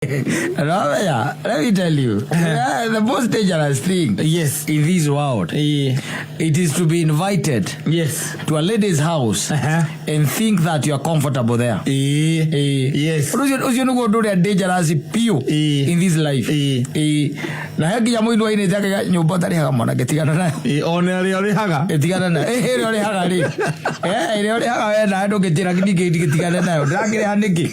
Ramenya, let me tell you, the most dangerous thing in this world, it is to be invited to a lady's house and think that you are comfortable there. Ũndũ ũcio nĩguo ũndũ ũrĩa dangerous biũ in this life. Na he nginya mũinũ ainĩte akaiga nyũmba ũtarĩhaga mwanake tigana nayo. Ona ĩrĩa ũrĩhaga. Tigana nayo. Ĩrĩa ũrĩhaga rĩ. Ĩrĩa ũrĩhaga we nawe ndũngĩnjĩra ningĩ ndigĩtigane nayo. Ndĩrakĩrĩha nĩkĩ?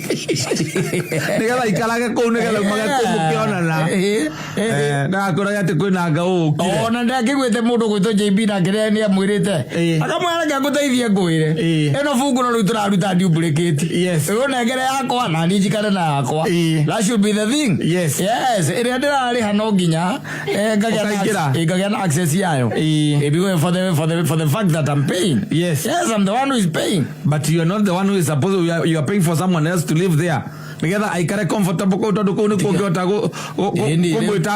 Nĩgetha ikarage kũu nĩgetha umage kũu mũkĩonana. Ndagakwĩrage atĩ kwĩna nga ũkire. Ona ndakĩguĩte mũndũ gwĩtwo JB nake nĩ amwĩrĩte. Akamwĩra reke ngũteithie ngwĩre. Ĩno bungu no rĩu tũraruta duplicate. Ũnengere yakwa na niĩ njikare na yakwa. That should be the thing. Yes, ĩrĩa ndĩrarĩha no nginya Ũkaingĩra. ngagĩa na access yayo. Because for the fact that I'm paying. Yes, I'm the one who is paying. But you are not the one who is supposed you are paying for someone else to live there. Nigetha aikare comfortable kũu tondũ kũu nĩkuo ũngĩhota kũmwĩta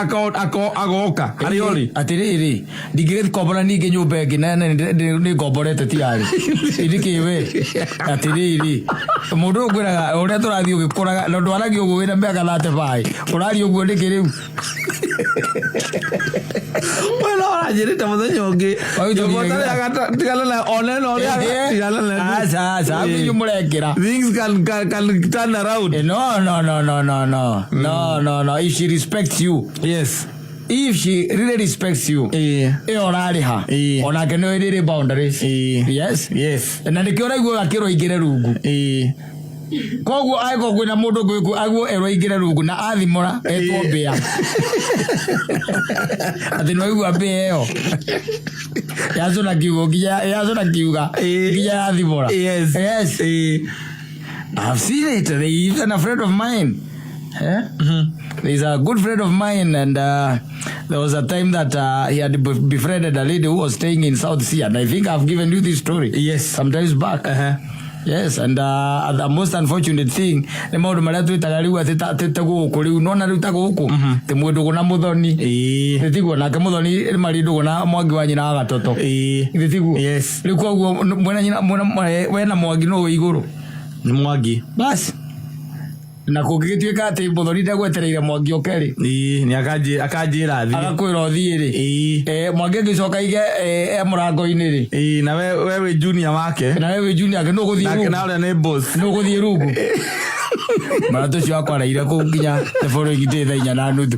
agoka harĩa ũrĩ. Atĩrĩrĩ, ndingĩgĩkombora ningĩ nyũmba ĩngĩ nene nĩ ngomborete tiarĩ ndikĩ we. Atĩrĩrĩ, mũndũ ũyũ ngwĩraga ũrĩa tũrathiĩ ũgĩkũraga na ndwaragia ũguo wĩna mĩaka 35 ũraria ũguo nĩkĩ rĩu? We no ũranjĩrĩte mũthenya ũngĩ. Wau Nyũmba tũthiĩ- ũtarĩhaga tigana na ona ĩno ũrĩhaga tigana na. Aca aca, inyuĩ mũrekĩra. Things can turn around. No, no, no, no, no, no, no, no, no. If she respects you, if she really respects you, ĩyo ũrarĩha onake nĩ rĩrĩ boundaries. Yes. Na nĩkĩo ũraigua akĩrwo aingĩre rungu. Koguo angĩkorwo kwĩna mũndũ ngwĩku aguo erwo aingĩre rungu na athimũra etwo mbĩa atĩ nĩwaigua mbĩa ĩyo yacũna kiugo nginya yacũna kiuga nginya yathimũra. Yes. I've seen it. There is even a friend of mine. Eh? There's a good friend of mine, and there was a time that he had befriended a lady who was staying in South Sea, and I think I've given you this story. Sometimes back. Yes, and the most unfortunate thing nĩ maũndũ marĩa twĩtaga rĩu atĩ ta gũkũ rĩu nona rĩu ta gũkũ tĩ mwĩndũgũ na mũthoni. Tiguo nake mũthoni marĩ ndũgũ na mwangi wa nyina wa gatoto. Tiguo? Yes. Rĩu koguo mwena nyina mwena we na mwangi no wĩ igũrũ. Nĩ mwangi. Basi na kũngĩgĩtuĩka atĩ mũthoni ndegwetereire mwangi oke rĩ, Nĩ akanjĩra thiĩ. Agakwĩra ũthiĩ rĩ, mwangi agĩcoka aige e mũrango-inĩ rĩ, Na we wĩ junior wake. Na we wĩ junior ake, nũ ũgũthiĩ Nake rungu? Na ũrĩa nĩ boss. Nũ ũgũthiĩ rungu? Mũrata ũcio wakwa araire kũu nginya the following day thaa 4:30.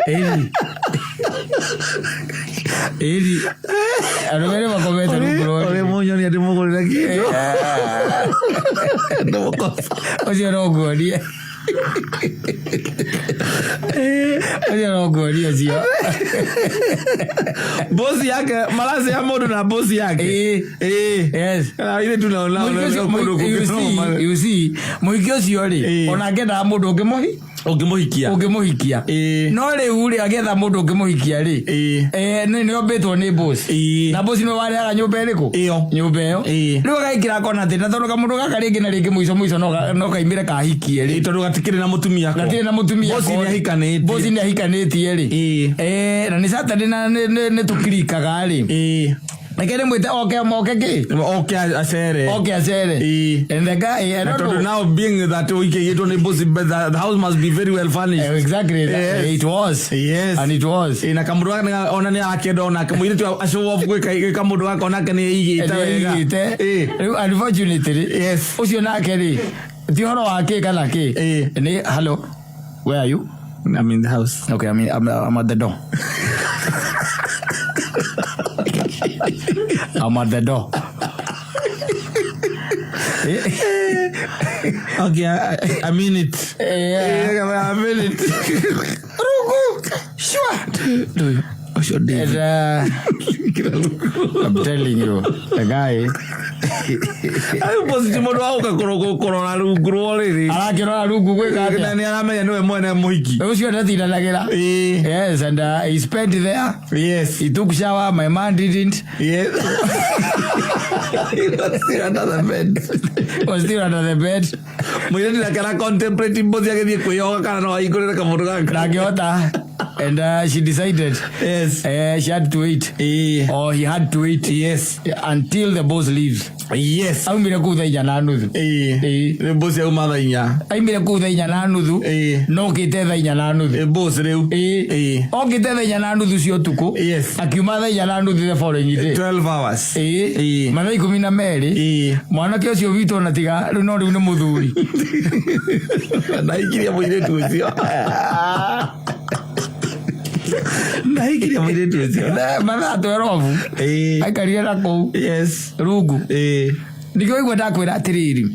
Ĩni. Ĩni. Andũ merĩ makomete rungu rwa Ũrĩ mũnyonia ndĩmũgũrĩre kĩndũ. Ndĩmũkosa. Ũcio no nguonie. Ũcio no nguonie ũcio. Boss yake maracea mũndũ na boss yake. Yes. Ithe tu naona kũndũ You see, you see, mũhiki ũcio rĩ, ona angĩendaga mũndũ ũngĩmũhi ũngĩmũhikia. Ũngĩmũhikia. No rĩu rĩ, agĩetha mũndũ ũngĩmũhikia rĩ, nĩ ombĩtwo nĩ boss. Na boss nĩwe warehaga nyũmba ĩrĩkũ? Ĩyo. Nyũmba ĩyo. Rĩu agaikĩra akona atĩ na tondũ kamũndũ gaka rĩngĩ na rĩngĩ mũico mũico no kaimĩre kahikie rĩ. Tondũ gatikĩrĩ na mũtumia ko. Gatirĩ na mũtumia Boss ko. nĩ ahikanĩtie. Boss nĩ ahikanĩtie rĩ. Na nĩ Saturday na nĩ tũkirikaga rĩ. Reke ndĩmwĩte oke moke kĩ? Oke acere. Oke acere. And the guy, I Na don't tondũ know. now being that ũikĩgĩtwo nĩ boss, the house must be very well furnished. Exactly. It was. And it was. Na kamũndũ gaka ona nĩ arakĩenda onake mũirĩtu a show off gwĩka mũndũ gaka onake nĩ eigĩte wega. Eigĩte. Rĩu unfortunately, ũcio nake rĩ, ti ũhoro wa kĩ kana kĩ. Nĩ hello, where are you? I'm in the house. Okay, I'm at the door. I'm at the door. Okay, I mean it. Yeah. I mean it. Rungu. Sure. Ũcio David. And, I'm telling you, the guy Ayo boss ti mũndũ wa gũka kũrora rungu rwa rĩrĩ. Arakĩrora rungu gwĩka Na atĩa? nĩ aramenya nĩwe mwene mũhiki. Ũcio ndatindanagĩra. Yes, and he spent there. He took shower, my man didn't. Yes. He was still under the bed. Was still under the bed. Mũirĩtu nake ara contemplate boss agĩthiĩ kwĩyoga kana no ahingũrĩre kamũndũ gaka. Ndangĩhota. And she decided she had to wait, or he had to wait until the boss leaves. Aumire kuu 4:30. Rä boss auma thaa 4. Aumire kuu 4:30. No kite 4:30. Boss rä u. Okite 4:30 cia ũtukũ. Akiuma 4:30 the following day. 12 hours. Mathaa 12. Mwanake ũcio witũ ona tiga rĩu, no rĩu nĩ mũthuri. Ndaikirie mũirĩtu ũcio, ndaikirie mũirĩtu ũcio. Mathaa 12. Aikarire na kũu rungu. Nĩkĩo waigua ndakwĩra atĩrĩrĩ,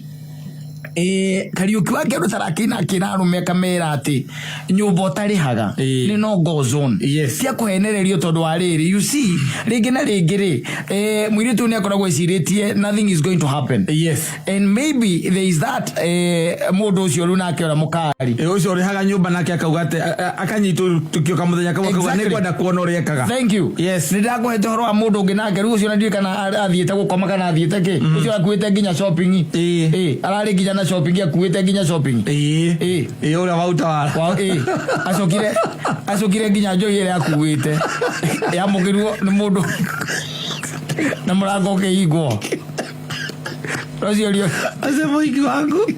Kariũki wake andũ tarakĩina akĩra arũme akamera atĩ nyũmba ũtarĩhaga nĩ no go zone. Tia kũhenererio tondũ wa rĩrĩ, you see, rĩngĩ na rĩngĩ rĩ, mũirĩtu ũyũ nĩ akoragwo ecirĩtie nothing is going to happen. And maybe there is that, mũndũ ũcio rĩu nake ũrĩa mũkari. Ũcio ũrĩhaga nyũmba nake akauga atĩ akanyitwo tukio kamũthenya kamwe akauga Exactly. nĩ ngwenda kuona ũrĩa ekaga. Thank you. Nĩ ndakũhete ũhoro wa mũndũ ũngĩ nake rĩu ũcio na ndiũĩ kana athiĩte gũkoma kana athiĩte kĩ, ũcio akuĩte nginya shopping. Ararĩ nginya na shopping, akuĩte nginya shopping. Ũrĩa wa utawala. Acokire nginya njohi ĩrĩa akuĩte yamũkĩrwo nĩ mũndũ na mũrango ũkĩhingwo ũcio rio. Ace mũhiki wangu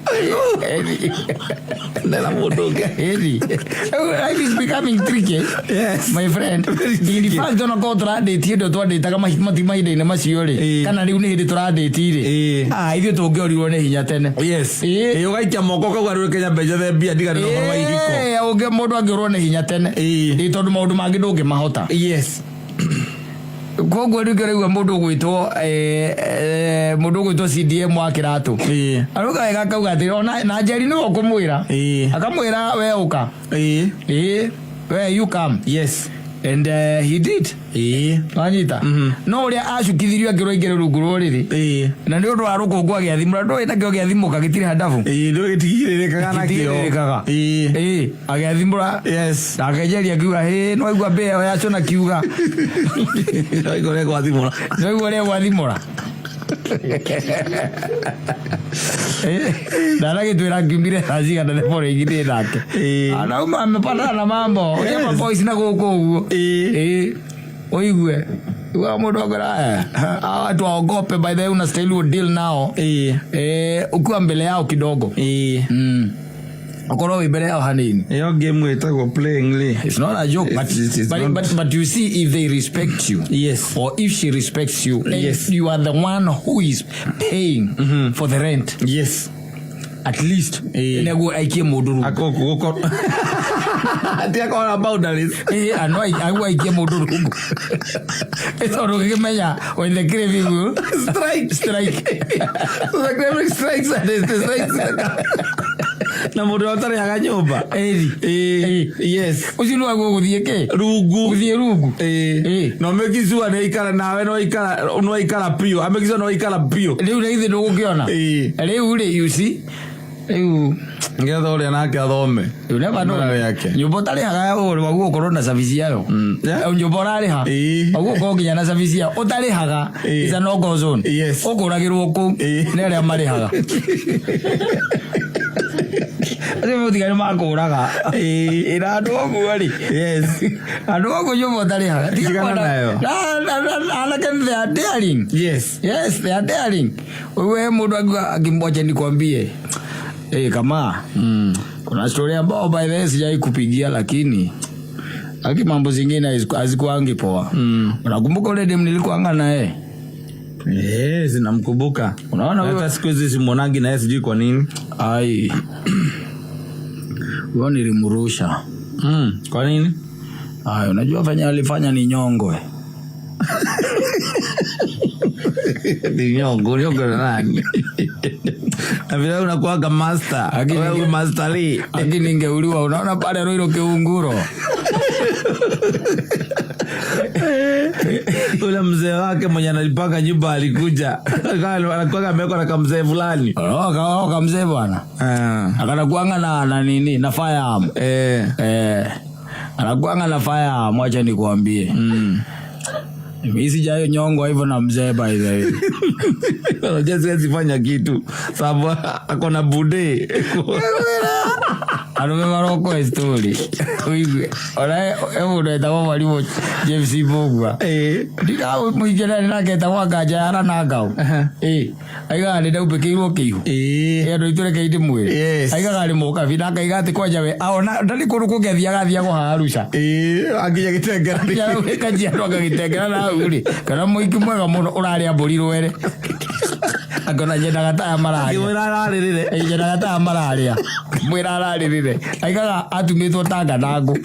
ndena mũndũ ũngĩ. Ĩni life is becoming tricky, my friend. Very tricky. In fact, ona korwo tũrandĩti hĩndĩ ĩyo twandĩtaga mahinda-inĩ macio rĩ, kana rĩu nĩ hĩndĩ tũrandĩti rĩ, ah, ithuĩ tũngĩorirwo nĩ hinya tene. Ũgaikia moko ũkauga rĩu Kenya mbe njethe mbia ndigane na ũhoro wa ihiko. Mũndũ angĩũrwo nĩ hinya tene. Tondũ maũndũ mangĩ ndũngĩmahota. Koguo rĩu kĩraigua mũndũ ũgwĩtwo CDM wa kĩratũ arauga wega akauga atĩ ona na Njeri nĩwe ũkũmwĩra, akamwĩra we ũka. We you come. And he did. Wanyita no ũrĩa acukithirio akĩrwo aingĩre rungu rwa ũrĩrĩ na nĩ ũndũ wa rũkũngũ agĩathimũra, ndũĩ nakĩo gĩathimũka gĩtirĩ handabu. Ndũĩ gĩtigirĩrĩkaga nakĩo. Gĩtigirĩrĩkaga. Agĩathimũra. Nake Njeri akiuga hĩ no aigua mbĩa ĩyo yaco na kiuga. Waigua ũrĩa gwathimũra. No aigua ũrĩa gwathimũra. Ndanagĩtwĩra ngiumire thaa cigana the following day nake. Anauma amepatana na mambo ũrĩa maboys na gũkũ ũguo. Ũigue Wa mũndũ akwĩra, hawa watu waogope. By the way, unastahili udeal nao ukiwa mbele yao kidogo. Ukorwo wĩ mbere yao hanini. Ĩyo game ĩtagwo playing rĩ. It's not a joke, but, It's but, not. but you see, if they respect you, or if she respects you, and you are the one who is paying for the rent, at least nĩguo aikie mũndũ rungu. Akoko ti akona boundaries. Ano aguo aikie mũndũ rungu. Tondũ ũngĩmenya when the craving will strike. Strike. The craving strikes and the strikes na mũndũ ũrĩa ũtarĩhaga nyũmba. Ĩri. Ũcio nĩ waguo gũthiĩ kĩ? Rungu. Gũthiĩ rungu. No make sure nĩ aikara nawe, no aikara, no aikara biũ, amake sure no aikara biũ. Rĩu na ithe ndũgũkĩona. Rĩu rĩ, you see, rĩu Nĩgetha ũrĩa nake athome. You never know. Mara yake. Nyũmba ũtarĩhaga waguo ũkorwo na service yayo. Nyũmba ũrarĩha waguo ũkorwo nginya na service yayo. Ũtarĩhaga is a no go zone. Ũkũragĩrwo kũu nĩ arĩa marĩhaga. Acio mũtiga nĩ makũraga. Ĩna andũ ũguo rĩ. Andũ ũguo nyũmba ũtarĩhaga. Tiga Tigana nayo. Anake, they are daring. Yes, they are daring. Wewe mũndũ akiuga akimwacha nikwambie. Kama kuna story ambao by the way sijai kupigia, lakini aki mambo zingine hazikuangi poa. Unakumbuka ule dem nilikuanga naye? Yes, namkumbuka. Unaona Hata huyo? siku hizi simuonangi naye, sijui kwa nini. Ai. Huyo nilimrusha. Kwa nini? Ai, unajua venye alifanya ni nyongwe. Ni nyongo, nyongo na nani? Na vile unakuwaga master. Wewe master Lee. Lakini ningeuliwa, unaona pale Roiro Kiunguro. Ule mzee wake mwenye analipanga nyumba alikuja. Anakuwaga amewekwa na kamzee fulani. Oh, kamzee bwana. Akanakuanga na nini? Na firearm. Anakuanga na firearm, acha nikuambie. Mimi sijayo nyongo hivyo na mzee by the way. Unajua siwezi fanya kitu sababu ako na bude. Arũme marokoe story ũigue ona he mũndũ etagwo mwarimũ James Mbũgua. Ndiramũingĩra nake etagwo Nganja ya Ranangau. Aigaga nĩ ndaupĩkĩirwo kĩihu. Andũ aitũ reke ndĩmwĩre. Aigaga nĩ mũkabi na akaiga atĩ kwanja we ona ndarĩ kũndũ kũngĩ athiaga athiaga haha Arusha. Akinya gĩtengera. Kajiado agagĩtengera na hau rĩ kana mũiki mwega mũno ũrarĩa mbũri rwere. Akona nyendaga taya mararĩa. Ngĩmwĩra ararĩrĩre. Nyendaga taya mararĩa. Mwĩra ararĩrĩre. Aigaga atumĩtwo ta nganangũ.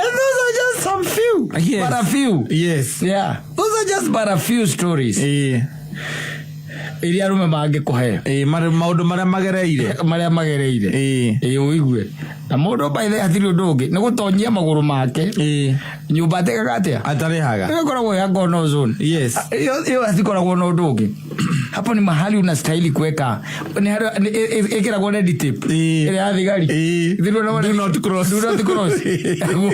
And those are just some few. Yes. But a few. Yes. Yeah. Those are just but a few stories. Iria arũme mangĩkũhe. Maũndũ marĩa magereire. Marĩa magereire. Ĩĩ ũigue. Na mũndũ by the way hatirĩ ũndũ ũngĩ nĩ gũtonyia magũrũ make. Nyũmba atekaga atĩa? Atarĩhaga. Ĩyo ĩkoragwo ya gono zone. Yes. Hiyo hatikoragwo na ũndũ ũngĩ. Hapo ni mahali unastahili kuweka ĩkĩragwo red tape. Ĩrĩa ya thigari. Do not cross. Do not cross.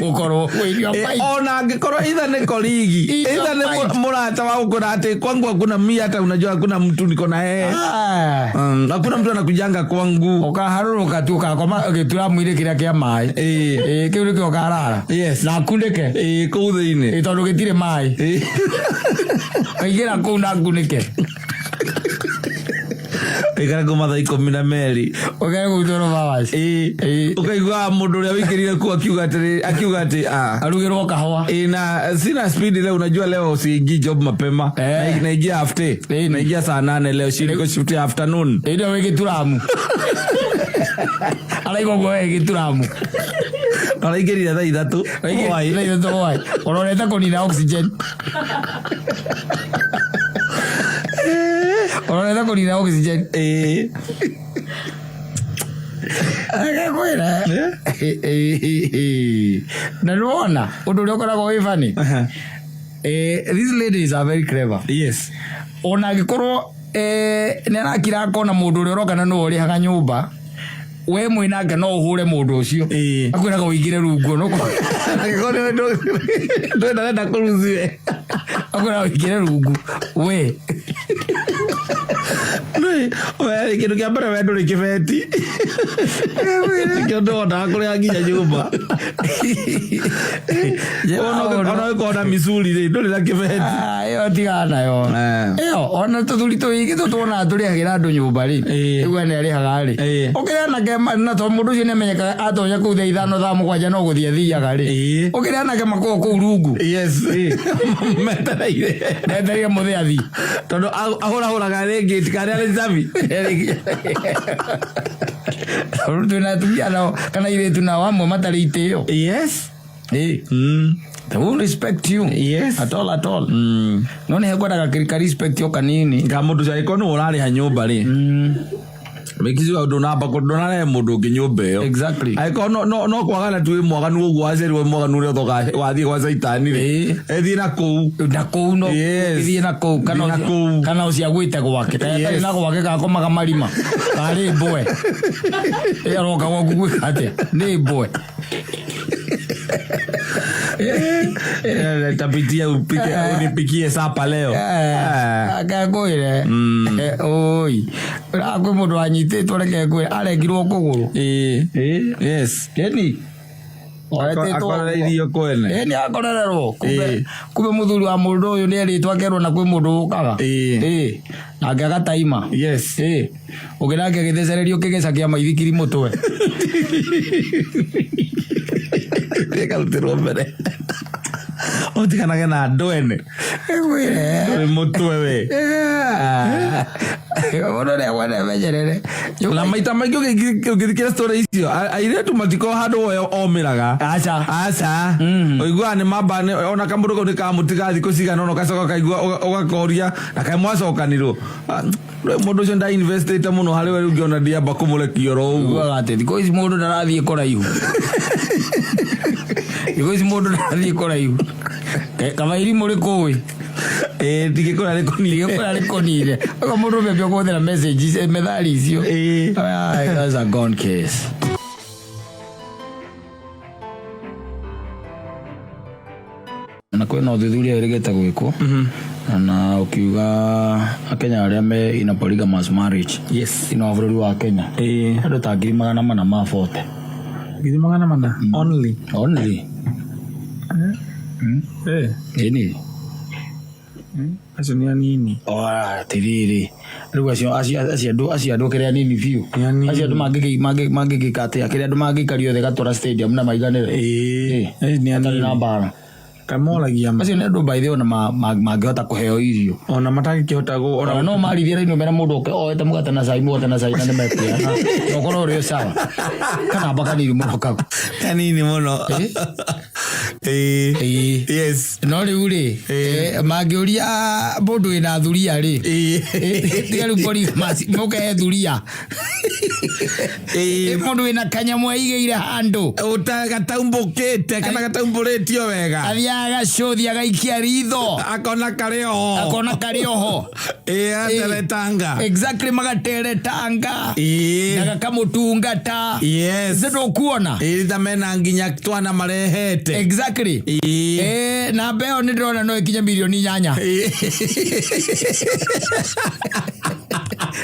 Gũkorwo wĩirio pipe. Ona angĩkorwo either nĩ colleague, It's either your nĩ fight. mũrata wa gũkwĩra atĩ kwangu hakuna mi hata unajua hakuna mtu niko na yeye. Hakuna mtu anakujanga kwangu. Ũkaharũrũka tu ũgakoma gĩturamu-inĩ kĩrĩa kĩa maĩ. Kĩu nĩkĩo ũkarara. Yes. Na kunĩke. Kũu thĩinĩ. Tondũ gĩtirĩ maĩ. Kaingĩra kũu na ngunĩke. Ũikare kuma thaa 12. Ũkae kũu 12 hours. Ũkaigua mũndũ ũrĩa wĩkĩrire kũu akiuga atĩrĩ, akiuga atĩ, Arugĩrwo kahũa. Na sina speed leo, unajua leo siingii job mapema. Naingia half day. Naingia saa 8 leo, niko shift ya afternoon. Ndio wĩ gĩturamu. Araigua ũguo wĩ gĩturamu. Araingĩrire thaa 3. Thaa 3 hwaĩ. Ũrorete kũnina oxygen. Ũrorete kũnina oxygen. Agakwĩra. Na nĩwona ũndũ ũrĩa ũkoragwo wĩ funny. These ladies are very clever. Yes. Ona angĩkorwo nĩ arakira akona mũndũ ũrĩa ũroka na nĩwe ũrĩhaga nyũmba, we mwĩnake no ũhũre mũndũ ũcio. Akwĩraga ũingĩre rungu, no Angĩkorwo nĩwe ndũrenda kũruciwe. Akwĩraga ũingĩre rungu we. We kĩndũ kĩa mbere we ndũrĩ kĩbeti. Nĩkĩo ndĩhotaga kũrĩha nginya nyũmba. Ona ũgĩkorwo na micuri rĩ, ndũrĩ na kĩbeti. Ĩyo tigana nayo. Ĩyo ona tũthuri tũingĩ tũtuonaga tũrĩhagĩra andũ nyũmba rĩ. Ũguo nĩ arĩhaga rĩ. Ũkĩrĩ anake na tondũ mũndũ ũcio nĩamenyekaga atonya kũu thaa 5 thaa 7 no gũthiĩ athiaga rĩ. Ũkĩrĩ anake makoragwo kũu rungu. Yes. Metereire. Metereire mũthee athiĩ. Tondũ ahũrahũraga rĩngĩ tikarĩa arĩ cabi. Tondũ twĩna atumia nao kana airĩtu nao amwe matarĩ itĩo. Yes. They won't respect you. Yes. At all, at all. No nĩ hekwendaga ka respect yo kanini. Nga mũndũ ũcio angĩkorwo nĩwe ũrarĩha nyũmba rĩ. Mekiciwa ndũnamba ndũnarehe mũndũ ũngĩ nyũmba ĩyo. Exactly. Angĩkorwo no kwagana tu wĩ mwaganu ũguo waciarirwo wĩ mwaganu ũrĩa ũthoka wathiĩ gwa caitani rĩ. Ĩthiĩ na kũu. Na kũu no Yes. ĩthiĩ na kũu kana Thiĩ na kũu. kana ũcio agwĩte gwake. Kana Yes. atarĩ na gwake gakomaga marima. Karĩ mbwe. Ĩ aroka gwaku gwĩka atĩa? Nĩ mbwe. Tapitia upike, unipikie sapa leo. Akakwĩre. Oi. Kwĩ mũndũ wanyitĩtwo reke ngwĩre arengirwo kũgũrũ. Yes. Keni. Akorereirio kwene. Nĩ akorererwo. Kumbe mũthuri wa mũndũ ũyũ nĩ erĩtwo akerwo na kwĩ mũndũ ũkaga. Nake agataima. Yes. Ũngĩ nake agĩthecererio kĩgeca kĩa maithikiri mũtwe. Ĩkarutĩrwo mbere. Ũtiganage na andũ ene. Ĩkwĩre. Wĩ mũtwe we. Mũndũ ũrĩa wene menyerere. Na maita maingĩ ũngĩthikĩra story icio, airĩtu matikoragwo handũ we omĩraga. Aca. Aca. Ũiguaga nĩ mamba, ona kamũndũ kau nĩ kamũtiga thikũ cigana ũna, ũgacoka ũkaigua, ũgakoria, na kaĩ mwacokanirwo. Mũndũ ũcio nda investĩte mũno harĩ we, rĩu ngĩona ndiamba kũmũrekia oro ũguo. Ũiguaga atĩ thikũ ici mũndũ ndarathiĩ kũraihu. Thikũ ici mũndũ ndarathiĩ kũraihu. Kaba irimũ rĩkũĩ. Ndingĩkũra rĩkũnire. Ndingĩkũra rĩkũnire. Ũguo mũndũ ũmwe kũhũthĩra message, methali icio. That's a gone case. Na kwĩna ũthuthuria wĩrĩgĩte gwĩkwo. Na ũkiuga akenya arĩa me in a polygamous marriage Yes. thĩinĩ wa bũrũri wa Kenya, andũ ta 440,000. 400,000 only? Only. Ĩni. Acio nĩ anini. Atirĩrĩ, rĩu acio andũ kĩrĩa nini biũ. Nĩ anini. Acio andũ mangĩgĩka atĩa, kĩrĩa andũ mangĩikario thĩ Gatũra Stadium na maiganĩre. Nĩ Hatarĩ anini. na mbara. Kamoragia ma. Acio nĩ andũ by the way ona mangĩhota kũheo irio. Ona matangĩkĩhota Ona no marithie raini mena mũndũ oke oete mũgate na cai, mũgate na cai, na nĩmekuoya na ũkorwo ũrĩ o sawa, kanamba kanini mũno kau. Kanini mũno. Ĩĩ. No rĩu rĩ, mangĩũria mũndũ wĩna thuria rĩ, tiga rĩu polygamous mũkehe thuria. Mũndũ wĩna kanyamũ aigĩire handũ. Gataumbũkĩte kana gataumbũrĩtio wega. Athiaga agacũthi agaikia ritho. Akona karĩ oho. Akona karĩ oho. Ateretanga. Exactly, magateretanga na gakamũtungata. Ndũkuona? Ta mena nginya twana marehete. Namba ĩyo nĩ ndĩrona no ĩkinye mirioni 8.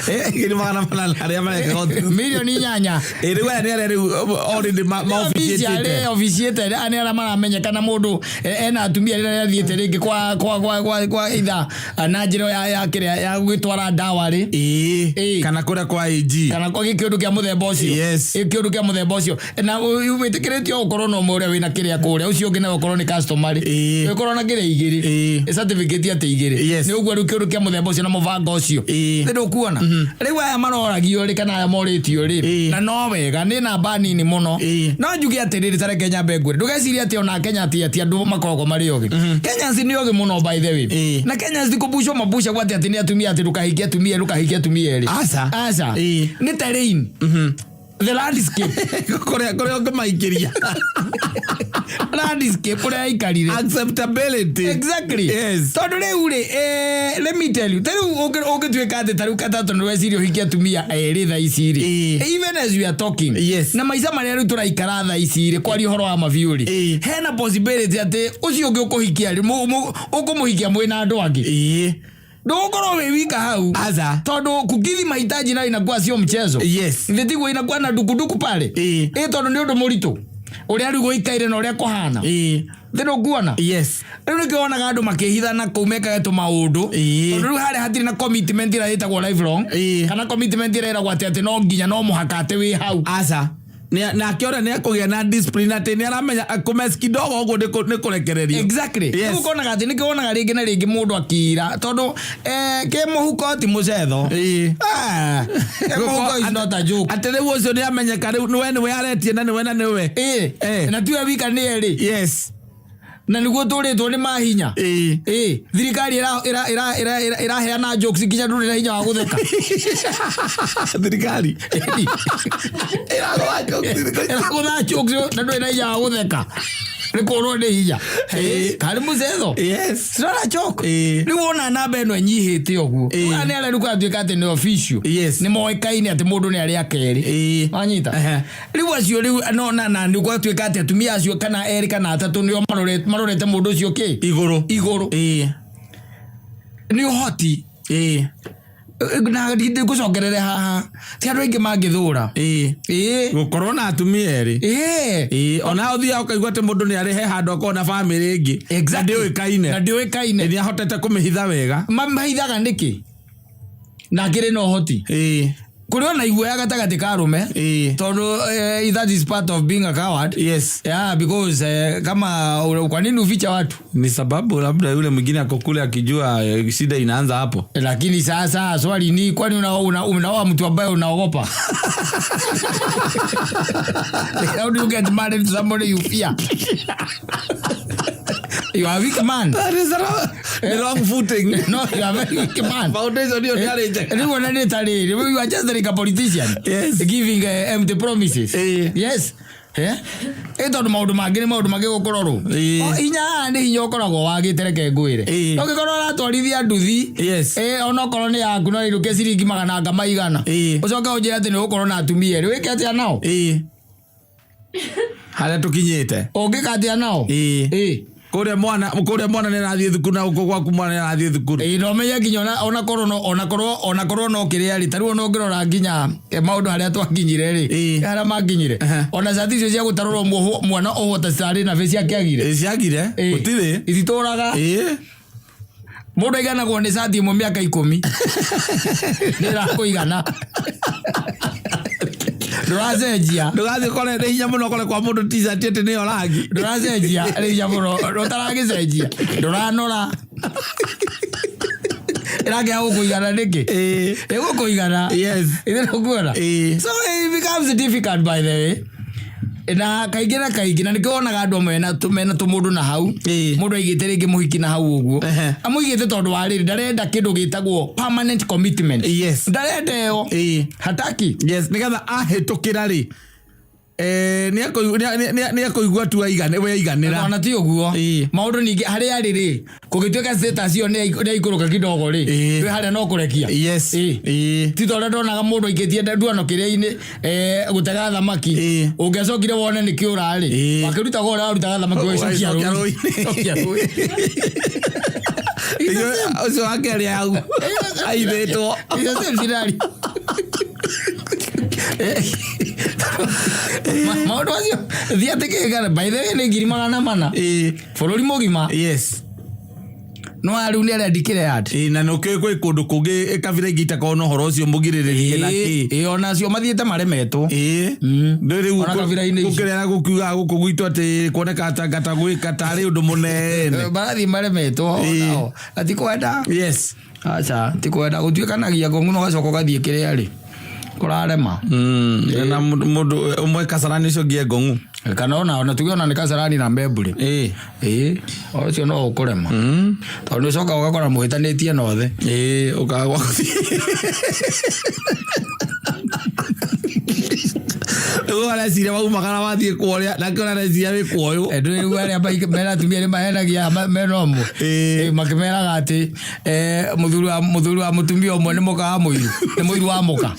400,000 arĩa mareka ũndũ. Mirioni 8. Rĩu aya nĩ arĩa rĩu already maofficiatĩte. Officiate nĩ arĩa maramenyekana mũndũ ena atumia rĩrĩa athiĩte rĩngĩ kwa either na njĩra ya kĩrĩa ya gũgĩtwara ndawa rĩ. Kana kũrĩa kwa AG. Kana kwa kĩũndũ kĩa mũthemba ũcio. Kĩũndũ kĩa mũthemba ũcio na wĩtĩkĩrĩtio ũkorwo na ũmwe ũrĩa wĩna kĩrĩa kũrĩa, ũcio ũngĩ nawe ũkorwo nĩ customer rĩ, ũkorwo na kĩrĩa igĩrĩ, certificate atĩ igĩrĩ. Nĩ ũguo rĩu kĩũndũ kĩa mũthemba ũcio na mũbango ũcio. Nĩ ndũkuona rĩu aya maroragio rĩ, kana aya morĩtio rĩ, na no wega nĩ namba nini mũno. No njuge atĩrĩrĩ, ta reke nyambe ngwĩre, ndũgecirie atĩ ona Kenya atĩ andũ makoragwo marĩ ogĩ. Kenyans nĩ ogĩ mũno, by the way. Na Kenyans ti kũbucwo mabucagwo atĩ nĩ atumia, atĩ ndũkahikie atumia, ndũkahikie atumia erĩ. Aca. Aca. Nĩ terrain, the landscape. Kũrĩa ũngĩmaikĩria. Landscape kũrĩa aikarire. Acceptability. Tondũ rĩu rĩ, let me tell you, ta rĩu ũngĩtuĩka atĩ ta rĩu katatũ nĩ weciria ũhikie atumia erĩ thaa ici rĩ, even as we are talking, na maica marĩa rĩu tũraikara thaa ici rĩ, kwaria ũhoro wa mabiũ rĩ, hena possibility atĩ ũcio ũngĩ ũkũhikia rĩ, ũkũmũhikia mwĩna andũ angĩ. Ndũgũkorwo wĩ wika hau. Aca. Tondũ kukidhi mahitaji nayo inakuwa sio mchezo. Thĩ inakuwa na dukuduku pale. Ĩ tondũ nĩ ũndũ mũritũ ũrĩa rĩu gũikaire na ũrĩa kũhana. Thĩ ndũkuona? Rĩu nĩkĩo wonaga andũ makĩhithana kũu mekage tũmaũndũ. Tondũ rĩu harĩa hatirĩ na commitment ĩrĩa ĩtagwo lifelong, kana commitment ĩrĩa ĩragwo atĩ no nginya, no mũhaka atĩ wĩ hau. Aca. Nake ũrĩa nĩ ekũgĩa na discipline atĩ nĩ aramenya kũmess kidogo ũguo nĩ kũrekererio. Rĩu ũkonaga atĩ nĩkĩo wonaga rĩngĩ na rĩngĩ mũndũ akĩira tondũ kĩ mũhuko ti mũcetho. Ah, kĩ mũhuko is not a joke. Atĩ rĩu ũcio nĩ amenyeka rĩu nĩwe nĩwe aretie na nĩwe na nĩwe. Na tiwe wika, nĩ erĩ. Na nĩguo tũrĩtwo nĩ mahinya. Thirikari ĩraheana jokes nginya ndũrĩ na hinya wa gũtheka. Thirikari ĩragũtha jokes. Ĩragũtha jokes na ndũrĩ na hinya wa gũtheka, nĩ kũrwo nĩ hinya. Karĩ mũcetho. It's not a joke. Rĩu wona namba ĩno ĩnyihĩte ũguo. Aya nĩ arĩa rĩu kwatuĩka atĩ nĩ official. Nĩ moĩkaine atĩ mũndũ nĩ arĩ akerĩ. Wanyita? Rĩu acio rĩu no na nĩ gwatuĩka atĩ atumia acio kana erĩ kana atatũ nĩo marorete mũndũ ũcio kĩ? Igũrũ. Igũrũ. Nĩ ũhoti. Na ngũcokerere haha, ti andũ aingĩ mangĩthũra. Gũkorwo na atumia erĩ. Ona ũthiaga ũkaigua atĩ mũndũ nĩ arĩ he handũ akorwo na bamĩrĩ ĩngĩ. Na ndĩũĩkaine. Na ndĩũĩkaine. Nĩ ahotete kũmĩhitha wega. Mahithaga nĩkĩ na akĩrĩ na ũhoti? Kũrĩ ona iguoya gatagatĩ ka arũme, tondũ that is part of being a coward. Yeah, because kama kwa nini uficha watu? Ni sababu labda yule mwingine ako kule akijua shida inaanza hapo. Lakini sasa swali ni, kwani unaoa mtu ambaye unaogopa? How do you get married to somebody you fear? You are a weak man. That is the wrong footing. No, you are a very weak man. Foundation hiyo ni njega. Rĩu ona nĩ ta rĩrĩ, you are just like a politician giving empty promises. Yes. Ĩ tondũ maũndũ mangĩ nĩ maũndũ mangĩ gũkũrorwo. O, hinya haha nĩ hinya ũkoragwo wagĩte, reke ngwĩre. Ũngĩkorwo ũratwarithia nduthi, onokorwo nĩ yaku, no ĩrũke ciringi magana anga maigana, ũcoke ũnjĩre atĩ nĩ ũgũkorwo na atumia erĩ, wĩke atĩa nao? Harĩa tũkinyĩte. Ũngĩka atĩa nao? Kũrĩa mwana nĩ arathiĩ thukuru na gũkũ gwaku mwana nĩ arathiĩ thukuru. Ĩĩ, na ũmenye nginya ona korwo no kĩrĩa rĩ, tarĩu ona ũngĩrora nginya maũndũ harĩa twakinyire rĩ, harĩa makinyire, ona cati icio cia gũtarũrwo mwana ũhwo ta citarĩ na bĩ ciakĩagire. Ĩ, ciagire. Gũtirĩ. Ititũraga. Mũndũ aiganagwo nĩ cati ĩmwe mĩaka 10 nĩ ĩrakũigana, ndũracenjia. Ndũgathiĩ kore nĩ hinya mũno kore kwa mũndũ t-shirt atĩ nĩyo rangi. Ndũracenjia rĩ hinya mũno, ũtaragĩcenjia, ndũranora, ĩrakĩaga gũkũigana nĩkĩ? Ĩgũkũigana. Ithe ndũkuona? So it becomes difficult, by the way, na kaingĩ na kaingĩ, na nĩkĩo wonaga andũ amwe mena tũmũndũ na hau. Mũndũ aigĩte rĩngĩ mũhiki na hau ũguo. Amũigĩte tondũ wa rĩrĩ, ndarenda kĩndũ gĩtagwo permanent commitment. Ndarenda ĩyo. Hataki. Yes, nĩgetha ahĩtũkĩra rĩ, nĩ akũigua tu we aiganĩra. Ona ti ũguo. Maũndũ ningĩ harĩa arĩ rĩ, kũgĩtuĩka status ĩyo nĩ yaikũrũka kidogo rĩ, twĩ harĩa no kũrekia. Ti ta ũrĩa ndonaga mũndũ aikĩtie nduano kĩrĩa-inĩ, gũtega thamaki. Ũngĩacokire wone nĩ kĩũra rĩ, wakĩrutaga ũrĩa warutaga thamaki, ũgĩcokia Ũgagĩcokia rũĩ. rũĩ-inĩ. Cokia rũĩ. Ũcio wa kerĩ hau aithĩtwo. It's the same scenario. Maũndũ macio thiĩ atĩ kĩgana, by the way, nĩ 400,000 bũrũri mũgima. No rĩu nĩ arĩa declared. Ĩĩ, na nĩ ũkĩũĩ kwĩ kũndũ kũngĩ kabira ingĩ itakoragwo na ũhoro ũcio mũgirĩrĩrie na kĩ. Ĩĩ, onacio mathiĩte maremetwo. Ndũ rĩu Ona kabira-inĩ icio. gũkĩrĩa gũkiugaga gũkũ gwitũ atĩ kuoneka ta gwĩka tarĩ ũndũ mũnene. Marathiĩ maremetwo onao na ti kwenda. Aca, ti kwenda gũtuĩkanagia ngũng'u na ũgacoka ũgathiĩ kĩrĩa rĩ kũrarema. Na mũndũ ũmwe Kasarani, ũcio ũngĩ e Ngong'u. Kana ona tuge ona nĩ Kasarani na Mbembũrĩ. Ĩĩ, ũcio no ũkũrema tondũ nĩ ũcokaga ũgakora mũhĩtanĩtie na othe. Ĩĩ, ũkaga gwa gũthiĩ. Rĩu areciria waumagara wathiĩ kworia, nake ũrĩa areciria wĩ kwoyũ. Ndũrĩu arĩa mena atumia nĩ mahenagia mena ũmwe. Makĩmeraga atĩ mũthuri wa mũtumia ũmwe nĩ mũka wa mũiru, nĩ mũiru wa mũka,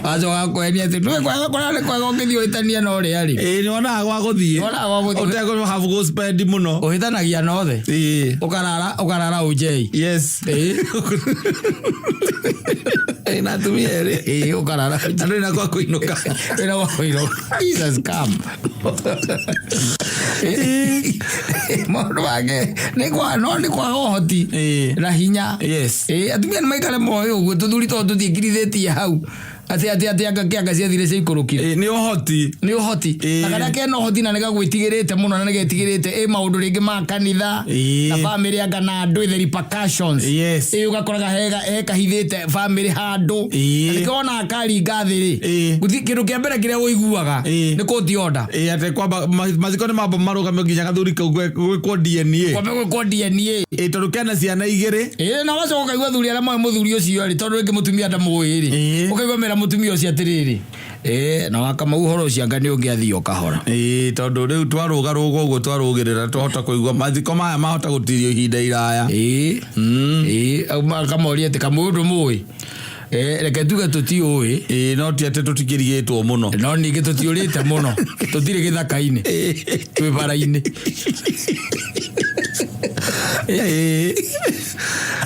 wacoka kwenia atĩ ndũĩ kwega kũrĩa nĩ kwega ũngĩthiĩ ũhĩtanie na ũrĩa rĩ. Ĩĩ, nĩ wonaga gwa gũthiĩ. Nĩwonaga gwa gũthiĩ. Ũtekũ have go spend mũno. Ũhĩtanagia na othe. Ũkarara ũnjei. Ĩĩ, na atumia erĩ. Ĩĩ, ũkarara. Na ndũrĩ na gwa kũinũka. Wĩna gwa kũinũka. Jesus, come. Maũndũ mangĩ nĩ kwa no nĩ kwaga ũhoti na hinya. Ĩĩ, atumia nĩ maikare moĩ ũguo, tũthuri tondũ tũtiĩkirithĩtie hau atĩ anga kĩanga ciathire ciaikũrũkire. Ĩĩ, nĩ ũhoti. Nĩ ũhoti. Na karĩa kena ũhoti na nĩgagwĩtigĩrĩte mũno na nĩgetigĩrĩte ĩ maũndũ rĩngĩ ma kanitha na bamĩrĩ anga na andũ, the repercussions. Ĩ, ũgakoraga he kahithĩte bamĩrĩ handũ. Na nĩkĩo wonaga karinga thĩ rĩ, gũtirĩ kĩndũ kĩa mbere kĩrĩa ũiguaga nĩ court order. Ĩĩ, atĩ kwamba mathiko nĩ mamba marũgamio nginya gathuri kau gwĩkwo DNA. Kwambe gwĩkwo DNA. Ĩĩ, tondũ kena ciana igĩrĩ. Ĩĩ, na wacoka ũkaigua athuri arĩa moĩ mũthuri ũcio rĩ, tondũ rĩngĩ mũtumia ndamũĩ rĩ, ũkaigua mera mũtumia ũcio atĩrĩrĩ, ĩĩ, na wakamau ũhoro ũcio anga nĩ ũngĩathiĩ o kahora. Ĩĩ, tondũ rĩu twarũga rũga ũguo twarũgĩrĩra, twahota kũigua mathiko maya mahota gũtirio ihinda iraya. Ĩĩ, akamoria atĩ kamũndũ mũĩ, reke tuge tũtiũĩ. Ĩĩ, no ti atĩ tũtikĩrigĩtwo mũno. No ningĩ tũtiũrĩte mũno, tũtirĩ gĩthaka-inĩ, twĩ bara-inĩ.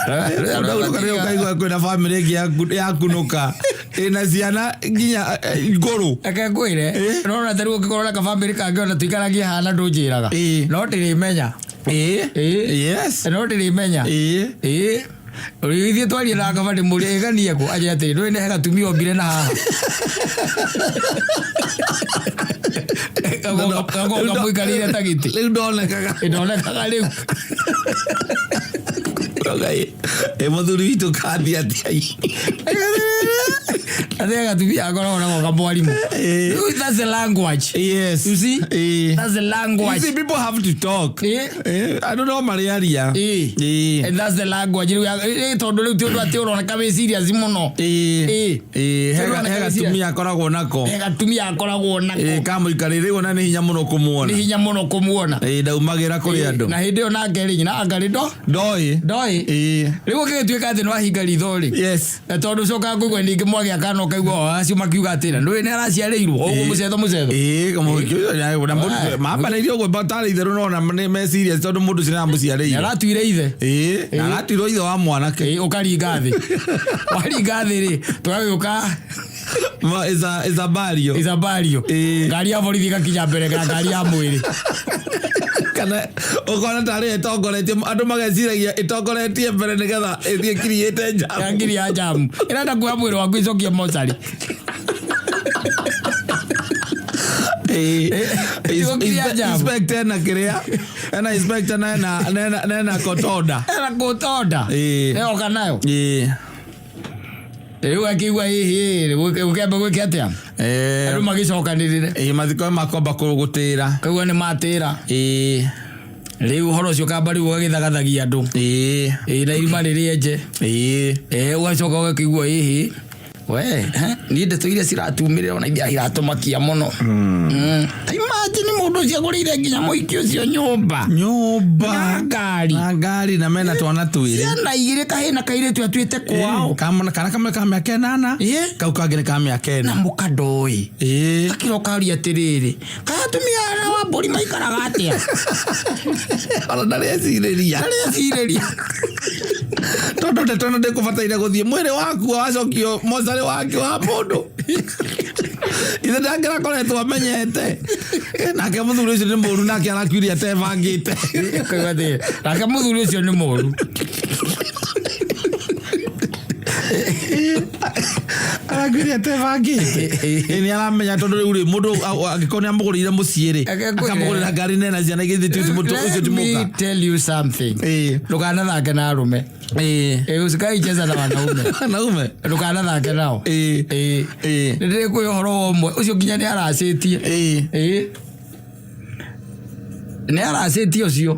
Ũkaigua kwĩna bamĩrĩ ĩngĩ yakunũka ĩna ciana nginya ngũrũ. Reke ngwĩre, nona tarĩu ũngĩkorwo na kabamĩrĩ kangĩ ona tũikaragie haha ndũnjĩraga, no ndĩrĩmenya. No ndĩrĩmenya. Ĩĩ, ithuĩ twarie na ngaba ndĩmũrie ĩganie kũ anjĩre atĩrĩ, ndũĩ nĩ he gatumia ombire na haha kamũikarĩire ta gĩtĩ. Rĩu ndonekaga. Ndonekaga rĩu. Ĩ, mũthuri witũ kathi atĩa? Atĩ gatumia akoragwo nako kamwarimũ. Rĩu that's the language. You see? That's the You language. see, people have to talk. Andũ no marĩaria. And that's the language rĩu tondũ rĩu ti ũndũ atĩ ũroneka wĩ serious mũno. Ĩĩ, Ũroneka he wĩ serious. gatumia akoragwo nako. He gatumia akoragwo nako. Kamũikarĩire rĩu ona nĩ hinya mũno Nĩ kũmuona. hinya mũno kũmuona. Ĩĩ, ndaumagĩra kũrĩ andũ. Na hĩndĩ ĩyo nake rĩ, nyina anga rĩ ndo Ndoĩ. Ndoĩ. Rĩu ũngĩgĩtuĩka atĩ nĩ wahinga ritho rĩ, na tondũ ũcokaga kũigua ningĩ mwagĩa kana Ũkaigua o acio makiuga atĩrĩ, ndũĩ nĩ araciarĩirwo ũguo mũcetho mũcetho. Ĩĩ, kamũhiki ũcio na mũndũ- Wee. mambanĩirie ũguo tarĩ itherũ nona nĩ meciria tondũ mũndũ ũcio nĩaramũciarĩire. Nĩ aratuire ithe. Ĩĩ, na aratuirwo ithe wa mwanake. Ĩĩ, ũkaringa thĩ, waringa thĩ rĩ, tũgagĩũka. Is a burial. Icabario. Ĩĩ. Ngari ya borithi ĩgakinya mbere ya ngari ya mwĩrĩ. Kana ũkona tarĩ ĩtongoretie, andũ mageciragia ĩtongoretie mbere nĩgetha ĩthiĩ kiriĩte Ya njamu. ngiri ya jamu ĩrenda kuoya mwĩrĩ waku ĩcokie mocarĩ. Ĩĩ. Ĩcokie njamu. Inspector ena kĩrĩa, ena inspector na ena kotonda. Ena gũtonda. Ĩĩ. Ĩoka nayo. Ĩĩ. Rĩu akĩigua hihi ũkĩamba gwĩke atĩa? Eh, Andũ magĩcokanĩrĩre. Ĩĩ, mathiko makwamba gũtĩra. Kaigua nĩ matĩra. Ĩĩ. Rĩu ũhoro ũcio ũkamba rĩu ũgagĩthagathagia andũ. Ĩĩ. Ĩĩ, na irima rĩrĩ enje. Ĩĩ. Ĩĩ, ũgacoka ũgakĩigua hihi we niĩ ndeto iria ciratumĩrĩra ona iria iratũmakia mũno. Ta imagine mũndũ ũcio agũrĩire nginya mũhiki ũcio nyũmba Nyũmba na ngari. Na ngari, na mena twana twĩrĩ. Ciana igĩrĩ, kahĩĩ na kairĩtu, atuĩte kwao. Kana kamwe ka mĩaka 8, kau kangĩ nĩ ka mĩaka Na 4. mũkandoĩ. Ĩĩ. Gakĩroka aria atĩrĩrĩ, kaĩ atumia arĩa wa mbũri maikaraga atĩa? Ona ndarĩcirĩria. Ndarĩcirĩria. Tondũ ndeto ĩno ndĩkũbataire gũthiĩ mwĩrĩ waku wacokio mocarĩ wake wa mũndũ ithe ndangĩrakoretwo amenyete. Nake mũthuri ũcio nĩ mũru, nake arakuire atebangĩte. Ũkaigua atĩrĩ, nake mũthuri ũcio nĩ mũru. Arakuire atebangĩte. Nĩ aramenya tondũ rĩu rĩ, mũndũ angĩkorwo nĩ amũgũrĩire mũciĩ rĩ, Akekũrĩra. akamũgũrĩra ngari nena ciana igĩthiĩ ũcio ti Let me mũka. tell you something. Ndũkanathake na arũme. Ĩĩ. Usikaicheza na wanaume. Wanaume. Ndũkanathake nao. Ĩĩ. Ĩĩ. Ĩĩ. Nĩ ndĩrĩkwĩ ũhoro wa ũmwe ũcio nginya nĩ aracĩtie. Ĩĩ. Ĩĩ, nĩ aracĩtie ũcio.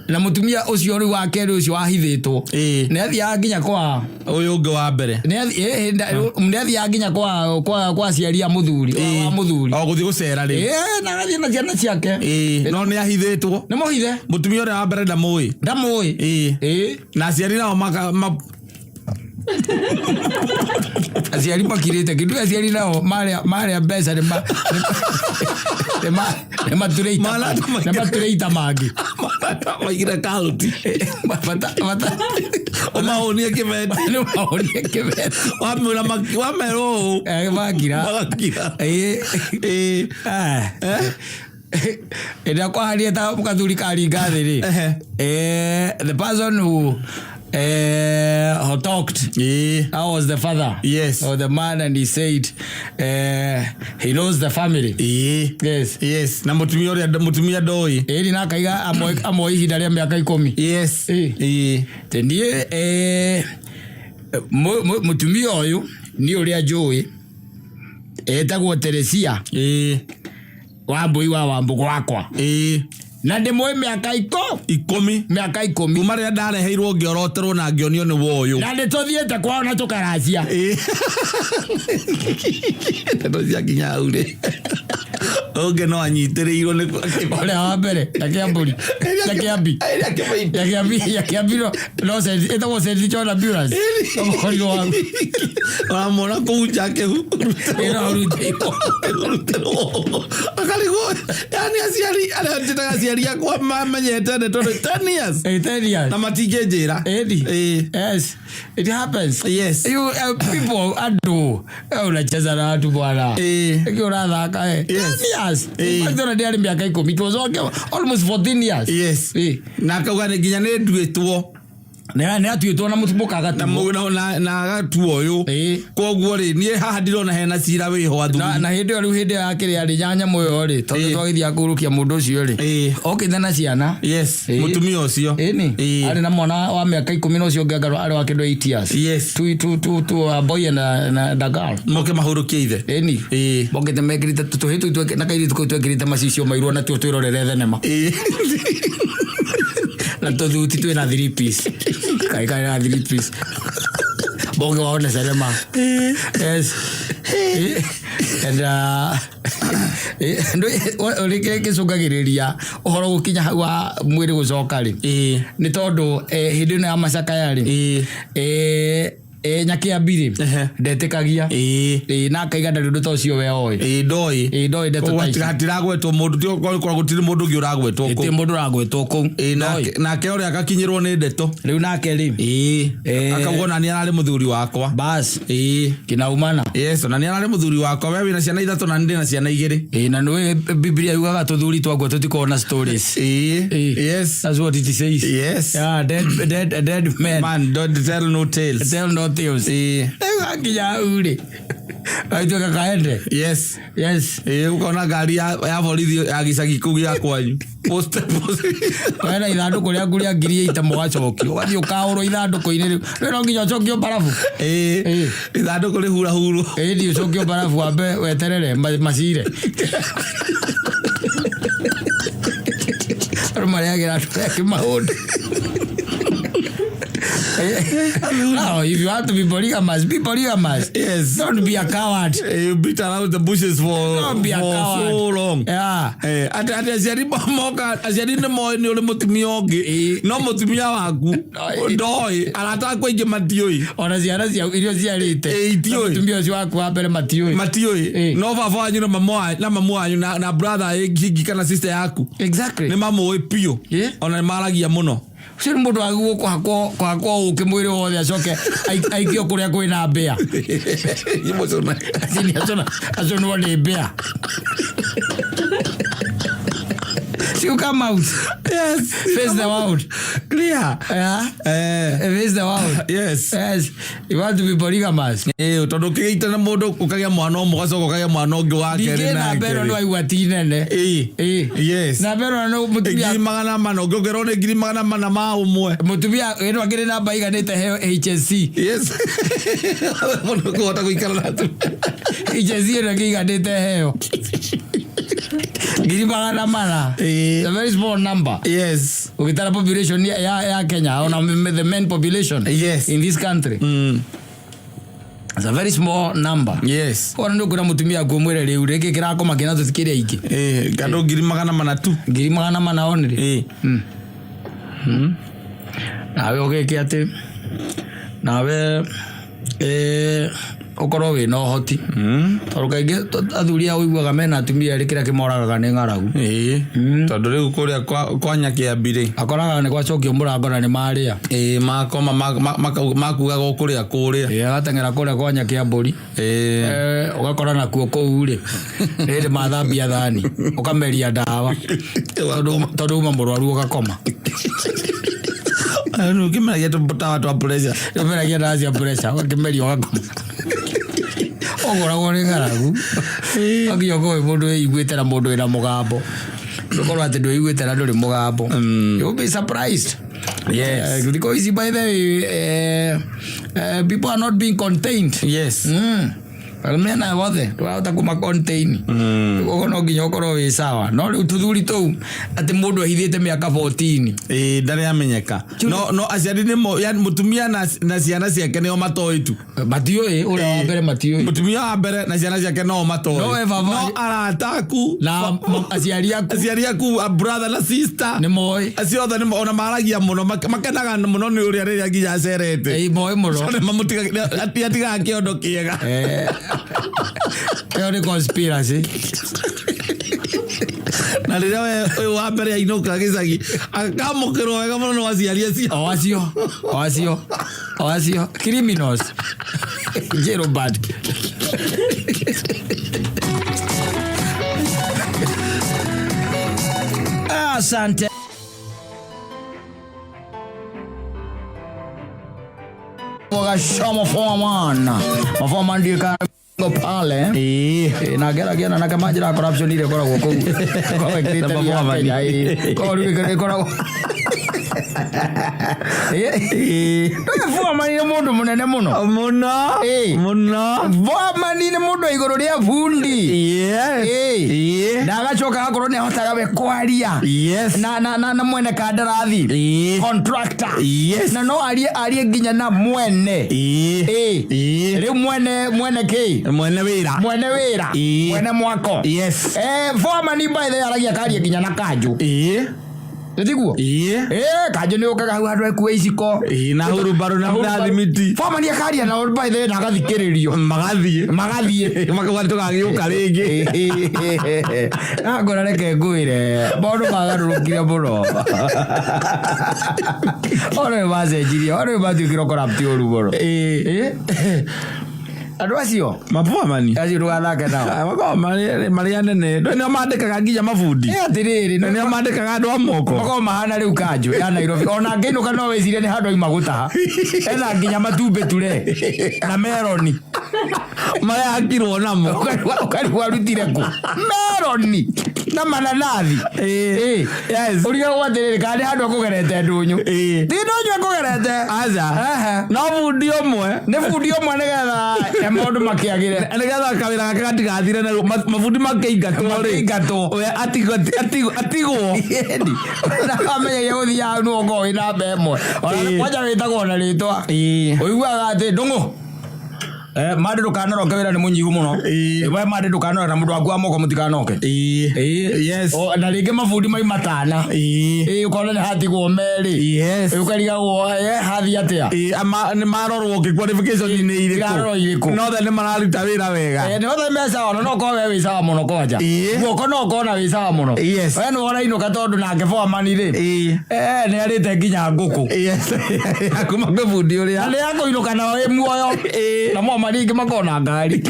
Na mũtumia ũcio rĩu wa kerĩ ũcio wahithĩtwo, Ĩĩ. nĩ athiaga nginya kwa Ũyũ ũngĩ wa mbere. Nĩ athiaga nginya kwa aciari a mũthuri wa mũthuri. O gũthiĩ gũcera rĩ. Ĩĩ, na agathiĩ na ciana ciake. Ĩĩ, no nĩ ahithĩtwo. Nĩ mũhithe. Mũtumia ũrĩa wa mbere ndamũĩ. Ndamũĩ. Ĩĩ. Ĩĩ. Na aciari nao maka Aciari makirĩte kĩndũ, aciari nao marĩa mbeca nĩ maturĩita mangĩ. Maigire kauti. Ũmahũnie kĩbeti. Nĩ mahonie kĩbeti. Wamwĩra wamerwo ũũ. Makira. Magakira. Ĩĩ. Ĩĩ. Ĩrĩa kwaharia ta kathuri karinga thĩ rĩ, the person who talked, Ĩĩ. that was the father of the man, and he said he knows the family. Ĩĩ. Yes. Yes, na mũtumia ũrĩa mũtumia ndoĩ. Ĩni na akaiga amwe ihinda rĩa mĩaka 10. Yes. Ĩĩ. Ĩĩ. Te niĩ mũtumia ũyũ niĩ ũrĩa njũĩ etagwo Teresia Ĩĩ. Wambũi wa Wambũgũ wakwa, Ĩĩ. na ndĩmũĩ mĩaka 10. Mĩaka 10. Kuma rĩrĩa ndareheirwo ngĩoroterwo na ngĩonio nĩ woyũ. Na nĩ tũthiĩte kwao na tũkaracia. Ĩĩ. Ndeto ciakinya hau rĩ, ũngĩ no anyitĩrĩirwo nĩ Ũrĩa wa mbere ya Kĩambũri, ya Kĩambi, ĩrĩa ya Kĩambi, ya Kĩambi, no ĩtagwo St John Ambulance mũkorirwo waku. Ũramwona kũu nja Ĩno ũrutĩirwo. akĩhurutĩrwo akarigwo, yani aciari arĩa njĩtaga aciari akwa mamenyete ndeto nĩ 10 years 10 years. na matingĩnjĩra. Edi. Ĩĩ. Yes, it happens. Yes. You people, andũ unacheza na watu bwana. Ĩĩ. Ĩkĩ ũrathaka eh. Yes. 10 years. Ĩĩ. In fact, ona ndĩarĩ mĩaka 10. It was okay, almost 14 years. Yes. Ĩĩ. Na akauga nĩ nginya nĩ nduĩtwo. Nĩ atuĩtwo na mũtu Na mũkagatuo. na agatuo ũyũ. Ĩĩ. Koguo rĩ, niĩ haha ndirona hena cira wĩho Na, athuri. na hĩndĩ ĩyo rĩu, hĩndĩ ĩyo ya kĩrĩa rĩ, ya nyamũ ĩyo rĩ, tondũ Ĩĩ. twagĩthiaga kũũrũkia mũndũ ũcio rĩ, Ĩĩ. okĩte na ciana. Yes. Ĩĩ. Mũtumia ũcio. Ĩni. Ĩĩ. Arĩ na mwana wa mĩaka 10 na ũcio ũngĩ anga arĩ wa kĩndũ 8 years. Yes. Two, a boy and a girl. Moke mahũrũkie ithe. Ĩni. Ĩĩ. Mokĩte mekĩrĩte tũhĩ tũu na kairĩtu kau twekĩrĩte macicio mairũ natuo twĩrorere thenema. Ĩĩ. Na tũthuti twĩna three piece, kaĩ karĩ na three piece, boke waone cinema. Yes. And kĩrĩa gĩcũngagĩrĩria ũhoro gũkinya hau wa mwĩrĩ gũcoka rĩ, Ĩĩ. nĩ tondũ hĩndĩ ĩno ya macakaya rĩ, Ĩĩ. Nyakiambi rĩ, Ehe. Ndetĩkagia. Ĩĩ. Na akaiga ndarĩ ũndũ ta ũcio we oĩ. Ĩĩ, ndoĩ. Ĩĩ, ndoĩ ndeto ta ici. Hatiragwetwo mũndũ, korwo gũtirĩ mũndũ ũngĩ ũragwetwo Ĩtĩ kũu. Mũndũ ũragwetwo kũu. Ĩĩ, Ndoĩ. nake ũrĩa akakinyĩrwo nĩ ndeto. Rĩu nake rĩ, Ĩĩ. Akauga ona nĩ ararĩ mũthuri wakwa. Bas. Ĩĩ. Kinaumana. Yes, ona nĩ ararĩ mũthuri wakwa, we wĩna ciana ithatũ na nĩ ndĩ na ciana igĩrĩ. Ĩĩ, na nĩũĩ Biblia yugaga tũthuri twaguo tũtikoragwo na stories. Ĩĩ. Ĩĩ. Yes. That's what it says. Yes. Yeah, dead, dead, dead men Man don't tell no tales. Tell no tales. Ĩĩ. Rĩu akinya hau rĩ, agĩtuĩka kaende. Yes. Yes. Ĩĩ, ũkona ngari ya borithi ya gĩcagi kũu gĩa kwanyu. Post post. Wena ithandũkũ rĩaku rĩa 8,000 mũgacokio, ũgathiĩ ũkaũrwo ithandũkũ-inĩ rĩu. Rĩu no nginya ũcokio mbarabu. Ĩĩ. Ĩĩ. Ithandũkũ rĩhurahurwo. Ĩĩ, ndi ũcokio mbarabu, wambe weterere macire. Andũ marĩagĩra andũ arĩa angĩ maũndũ. Now, if you want to be polygamous, be polygamous. Yes. Don't be a coward. You beat around the bushes for, Don't be a for coward. so long. Yeah. Atĩ aciari moka, aciari nĩ moĩ nĩ ũrĩ mũtumia ũngĩ, no mũtumia waku ndoĩ, arata aku aingĩ matiũĩ. Ona ciana ciaku iria ũciarĩte Ĩĩ, itiũĩ. na mũtumia ũcio waku wa mbere matiũĩ. Matiũĩ. No baba wanyu na mamu wanyu na brother ĩngĩ kana sister yaku nĩ mamũĩ biũ. Ona nĩ maragia mũno. Ũcio nĩ mũndũ wagĩrĩirwo kũhakwo ũkĩ mwĩrĩ wothe, acoke aikio kũrĩa kwĩna mbĩa. Acini acũnwo nĩ mbĩa. You come out. Yes. Face the world. Clear. Yeah. Face the world. Yes. Yes. You want to be polygamous. Ĩĩ, tondũ ũkĩgĩita na mũndũ ũkagĩa mwana ũmwe, ũgacoka ũkagĩa mwana ũngĩ wa kerĩ. Ningĩ namba ĩno Nake nĩ waigua ti nene. Ĩĩ. Ĩĩ. Yes. Namba ĩno nĩ mũtumia 400,000, ũngĩongererwo nĩ 400,000 ma ũmwe. Mũtumia ĩno akĩrĩ namba iganĩte heo HSC. Yes, mũndũ kũhota gũikara na atumia. HSC ĩno ĩkĩiganĩte heo 400,000. It's a very small number. Ũgĩtara population ya Kenya, ona the main population in this country. It's a very small number. Ona nĩ ũkwĩra mũtumia aku ũmwĩre rĩu rĩngĩ kĩrakoma kĩna tũtikĩrĩ aingĩ. Ĩĩ, andũ 400,000 tu. 400,000 only. Nawe ũgĩke atĩ nawe ũkorwo wĩna ũhoti, tondũ kaingĩ athuri aya ũiguaga mena atumia erĩ, kĩrĩa kĩmoragaga nĩ ng'aragu. Ĩĩ, tondũ rĩu kũrĩa kwa Nyakiambi rĩ, Akoraga nĩ gwacokio mũrango na nĩ marĩa. Ĩĩ, makoma makugaga ũkũrĩa kũrĩa. Ĩĩ, agateng'era kũrĩa kwa Nyakiambũri. Ũgakora nakuo kũu rĩ, rĩrĩ mathambia thani, ũkameria ndawa tondũ uma mũrwaru, ũgakoma. Ũkĩmeragia tũtawa twa pressure. Ũmeragia ndawa cia pressure, ũgakĩmeria, ũgakoma, ũgũragwo nĩ ng'aragu. Nginya ũkorwo wĩ mũndũ wĩiguĩte na mũndũ wĩna mũgambo, ndũkorwo atĩ ndwĩiguĩte na ndũrĩ mũgambo. You'll be surprised. Thikũ ici, by the way, people are not being contained. Mena wothe ndũrahota kũma contain. Koguo no nginya ũkorwo wĩ sawa, no rĩu tũthuri tũu atĩ mũndũ ehithĩte mĩaka 14. Ĩĩ, ndarĩ amenyeka, no aciari nĩmo, yani mũtumia na ciana ciake nĩo matoĩ tu. Matiũĩ ũrĩa wa mbere, matiũĩ. Mũtumia wa mbere na ciana ciake no matoĩ. No we baba- No arata aku Na aciari aku, aciari aku, a brother na sister, nĩ moĩ. Acio othe ona maragia mũno, makenaga mũno nĩ ũrĩa rĩrĩa nginya acerete. Ĩĩ, moĩ mũno. Atigaga kĩondo kĩega. Ĩyo nĩ conspiracy. Na rĩrĩa we ũyũ wa mbere ainũka gĩcagi, akamũkĩrwo wega mũno nĩ aciari acio. O acio, o acio, o acio criminals, jailbird. Asante. Wakashoma foreman. Maforeman ndio ka pale. Na ngeragia na kama njĩra corruption ile ĩkoragwo kũu. Ĩkoragwo ĩkĩrĩte Na ya maforeman. Kenya, ĩĩ. Koguo rĩu ĩkoragwo. Foreman nĩ mũndũ mũnene mũno. Mũno. Mũno. Foreman nĩ mũndũ wa igũrũ rĩa bundi. Na agacoka agakorwo nĩ ahotaga we kwaria na mwene kandarathi, contractor, na no arie nginya na mwene. Rĩu mwene kĩ? Mwene wĩra. Mwene wĩra. Mwene mwako. Foreman by the way aragia karia nginya na kanjũ. Nĩtiguo? Ĩĩ. Ĩĩ, kanjũ nĩ ũkaga hau handũ ekuue iciko. Ĩĩ, na hurumbarũ na thimiti. Foreman akaria nao by the way na agathikĩrĩrio. Magathiĩ. Magathiĩ. Makauga tũgagĩũka rĩngĩ. Ngora reke ngwĩre maũndũ magarũrũkire mũno. Ona nĩ macenjirie, ona nĩ matuĩkire corrupt ũru mũno. Ĩĩ. Andũ acio Mabuamani. acio ndũgathake nao. Ah, makoragwo marĩ anene. Ndũĩ nĩo mandĩkaga nginya mabundi. Ĩ atĩrĩrĩ, Na nĩo mandĩkaga andũ a moko. makoragwo mahana rĩu kanjũ ya Nairobi ona angĩinũka no wĩcirie nĩ handũ aima gũtaha ena nginya matumbĩ ture na meroni Marĩa akirwo namo. Ũkarigwo arutire kũ meroni na mananathi. Ĩĩ. Yes. Ũrigagwo atĩrĩrĩ kana nĩ handũ ekũgerete ndũnyũ. Ĩĩ. Ti ndũnyũ ekũgerete. Aca. Ehe. No bundi ũmwe. Nĩ bundi ũmwe nĩgetha maũndũ makĩagĩre. Nĩgetha kawĩra gake gatigathire na mabundi makĩingatwo rĩ. Makĩingatwo. We atigwo. Ĩni. Na amenyagia gũthiaga hau nĩwe ũkoragwo wĩ namba ĩmwe. Ona Ĩĩ. kwanja wĩtagwo na rĩtwa. Ĩĩ. Ũiguaga atĩ ndũng'ũ. Mande ndũkanoroke wĩra nĩ mũnyihu mũno. Ĩĩ. We mande ndũkanoke na mũndũ waku wa moko mũtikanoke. Ĩĩ. Ĩĩ. Yes. O, na rĩngĩ mabundi maima tana. Ĩĩ. Ĩĩ ũkona nĩ hatigwo merĩ. Yes. Ũkarigagwo hathiĩ atĩa. Ĩĩ, ama nĩ marorwo kĩ qualification nĩ irĩkũ. Irarorwo irĩkũ. No othe nĩ mararuta wĩra wega. Nĩ othe me sawa na no ũkorwo we wĩ sawa mũno kwanja. Ĩĩ. Guoko no ũkorwo na wĩ sawa mũno. Yes. We nĩ ũrainũka tondũ nake foreman rĩ. Ĩĩ. Nĩ arĩte nginya ngũkũ. Yes. Kuma kwĩ bundi Na ũrĩa. nĩ akũinũka na wĩ muoyo. Ĩĩ. Na moma rĩngĩ makorwo na ngari.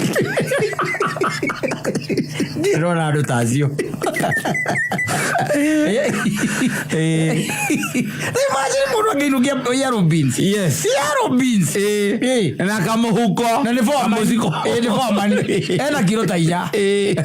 Ndĩrona andũ ta acio. Ĩĩ. Imagine mũndũ akĩinũkia yellow beans. Yes. Yellow beans. Ĩĩ. Ĩĩ. Na kamũhuko. Na nĩ foreman. Kamũciko. Ĩĩ, nĩ foreman. Ena kiro ta inya. Ĩĩ.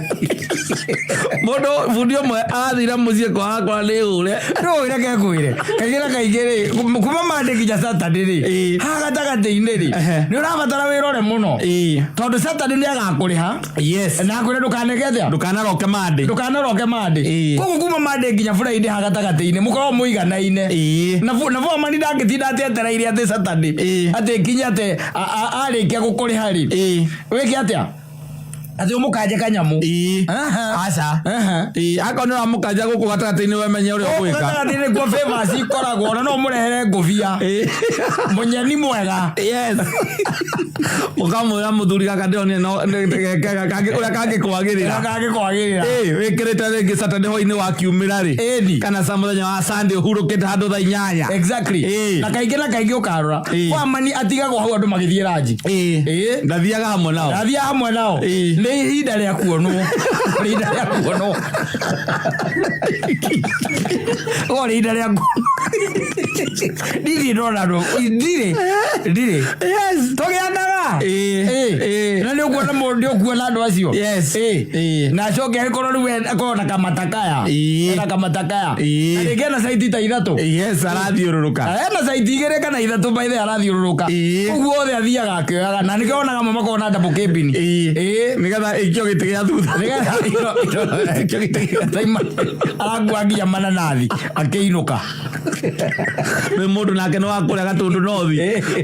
Mũndũ bundi ũmwe arathire mũciĩ kwaga kwa nĩ ũre. No reke ngwĩre kaingĩ na kaingĩ rĩ kuma Monday nginya Saturday rĩ Ĩĩ. haha gatagatĩ-inĩ rĩ Ehe. nĩ ũrabatara wĩra ũre mũno Ĩĩ. tondũ Saturday nĩ agakũrĩha Yes. na akwĩre ndũkaneke atĩa Ndũkanaroke Monday. ndũkanaroke Monday. Ĩĩ. Koguo kuma Monday nginya Friday haha gatagatĩ-inĩ mũkorwo mũiganaine. Ĩĩ. Na foreman ndangĩtinda atĩ etereire atĩ Saturday Ĩĩ. atĩ nginya atĩ arĩkia gũkũrĩha rĩ Ĩĩ. wĩke atĩa atĩ ũmũkanje kanyamũ. Ĩĩ. Aha. Aca. Aha. Ĩĩ, akorwo nĩ ũramũkanja gũkũ gatagatĩ-inĩ we menye ũrĩa ũgwĩka. Gatagatĩ-inĩ nĩkuo favors ikoragwo na no ũmũrehere ngũbia. Ĩĩ. Mũnyeni mwega. Yes. Ũkamwĩra mũthuri gaka ndĩronire no ũrĩa kangĩkwagĩrĩra. Ũrĩa kangĩkwagĩrĩra. Ĩĩ, wĩkĩrĩte rĩngĩ Saturday hwaĩ-inĩ wa kiumĩra rĩ. Ĩni. Kana sa mũthenya wa Sunday ũhurũkĩte handũ thaa inyanya. Exactly. Ĩĩ. Na kaingĩ na kaingĩ ũkarora. Ĩĩ. Foreman atigagwo hau andũ magĩthiĩ ranji. Ĩĩ. Ĩĩ. Ndathiaga hamwe nao. Ndathiaga hamwe nao. Ĩĩ. Nĩ ihinda rĩa kuonwo. Nĩ ihinda rĩa kuonwo. O nĩ ihinda rĩa kuonwo. Ndirĩ ndona andũ. Ndirĩ. Ndirĩ. Yes. Tũgĩanaga. Ĩĩ. Ĩĩ. Na nĩ ũkuona mũndũ nĩ ũkuona andũ acio. Yes. Ĩĩ. Ĩĩ. Na acoke agĩkorwo rĩu akorwo na kamatakaya. Ĩĩ. Ena kamatakaya. Ĩĩ. Na rĩngĩ ena caiti ta ithatũ. Yes, arathiũrũrũka. Ena caiti igĩrĩ kana ithatũ by the way arathiũrũrũka. Ĩĩ. Ũguo othe athiaga akĩoyaga na nĩkĩo wonaga amwe makoragwo na double cabin. Ĩĩ. Ĩĩ. Nĩgetha ĩikio gĩtĩ gĩa thutha. Nĩgetha ikio gĩtĩ gĩa arakua nginya mananathi akĩinũka. Nĩ mũndũ nake nĩ wa kũrĩa Gatũndũ North.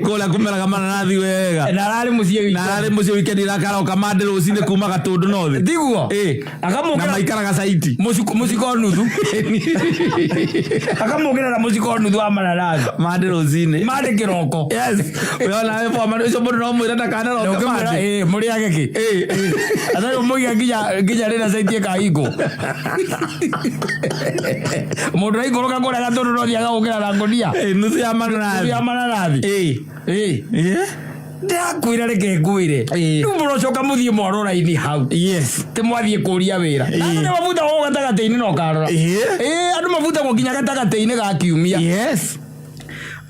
Kũrĩa kũmeraga mananathi wega. Na ararĩ mũciĩ Na ararĩ mũciĩ weekend irakaroka Monday rũcinĩ kuma Gatũndũ North. Tiguo? Ĩĩ. Na Akamũkĩra maikaraga caiti. mũciko nuthu. Akamũkĩra na mũciko nuthu wa mananathi. Monday rũcinĩ. Monday kĩroko. Yes. We ona we foreman ũcio mũndũ no mwĩre ndakanaroke Ũkĩmwĩra, Monday. ĩĩ, mũrĩage kĩ? Ĩĩ. Atarĩ ũmũiga nginya rĩrĩa caiti ĩkahingwo. Mũndũ aikũrũka kũrĩa Gatũndũ no thiaga gũkĩra na ngũnia. Ĩĩ, nuthu ya mananathi. Ya mananathi. Ĩĩ. Ĩĩ. Ĩĩ. Ndĩrakwĩra reke ngwĩre. Ĩĩ. Rĩu mũrocoka mũthiĩ mwarora-inĩ hau. Yes. Tĩ mwathiĩ kũria wĩra. Ĩĩ. Na andũ nĩ mabutagwo gatagatĩ-inĩ na ũkarora. Ĩĩ. Ĩĩ, andũ mabutagwo nginya gatagatĩ-inĩ ga kiumia. Yes.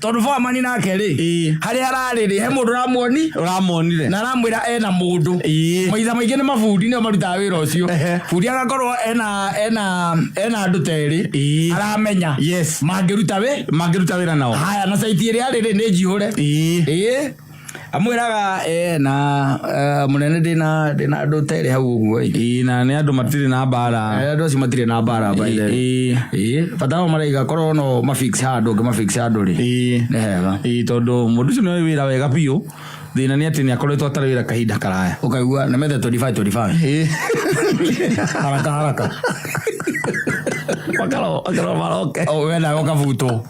Tondũ foreman nake rĩ, Ĩĩ. harĩa ararĩ rĩ, he mũndũ ũramuoni Ũramuonire. na aramwĩra ena mũndũ. Ĩĩ. Maitha maingĩ nĩ mabundi nĩo marutaga wĩra ũcio. Ehe. Bundi agakorwo ena andũ ta erĩ Ĩĩ. aramenya Yes. mangĩruta wĩ Mangĩruta wĩra nao. haya na caiti ĩrĩa arĩ rĩ nĩ njihũre. Ĩĩ. Ĩĩ. Amwĩraga na mũnene ndĩna andũ ta erĩ hau ũguo ĩ. Ĩĩ, na nĩ andũ matirĩ na mbara. Andũ acio matirĩ na mbara by the way. Ĩĩ. Ĩĩ, bata wao maraiga korwo no mafix handũ ũngĩmafix handũ rĩ. Ĩĩ. Nĩ hega. Ĩĩ, tondũ mũndũ ũcio nĩoĩ wĩra wega biũ. Thĩna nĩ atĩ nĩ akoretwo atarĩ wĩra kahinda karaya. Ũkaigua nĩ methe 25 25. Ĩĩ. Haraka haraka. Makarora maroke. Oh, we nawe ũkabutwo.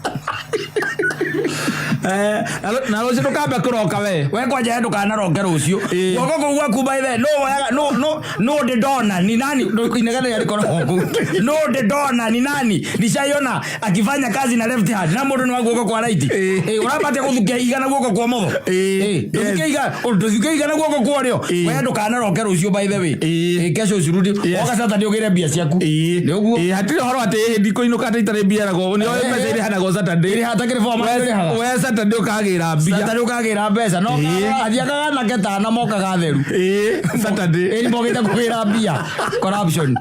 Eh, na rũciũ ndũkambe kũroka we. We kwanja ndũkanaroke rũciũ. Ĩĩ. Guoko kũu gwaku by the no woyaga no no no ndĩndona ni nani inegene rĩkoragwo kũu. No ndĩndona ni nani nishaiona akifanya kazi na left hand na mũndũ nĩ wa guoko kwa right. Ĩĩ. Ĩĩ, ũrambatia gũthukia iga na guoko kwa motho. Ĩĩ. Ĩĩ, ndũthukia iga ndũthukia iga na guoko kwa ũrĩo. Ĩĩ. We ndũkanaroke rũciũ by the way. Ĩĩ. Ĩĩ, kesho usirudi. Yes. Woka Saturday ũgĩre mbia ciaku. Ĩĩ. Nĩ ũguo. Ĩĩ, hatirĩ ũhoro atĩ ĩĩ ndikũinũka atĩ itarĩ mbia eragwo nĩ oĩ Eh, mbeca eh. irĩhanagwo Saturday. Ĩrĩ hatakĩrĩ form ĩrĩhaga. We Saturday ũkagĩra mbia. Saturday ũkagĩra mbeca no Ĩĩ. athiaga ganake tana mokaga theru. Ĩĩ, Saturday. Ĩĩ, nĩmokĩte kũgĩra mbia corruption.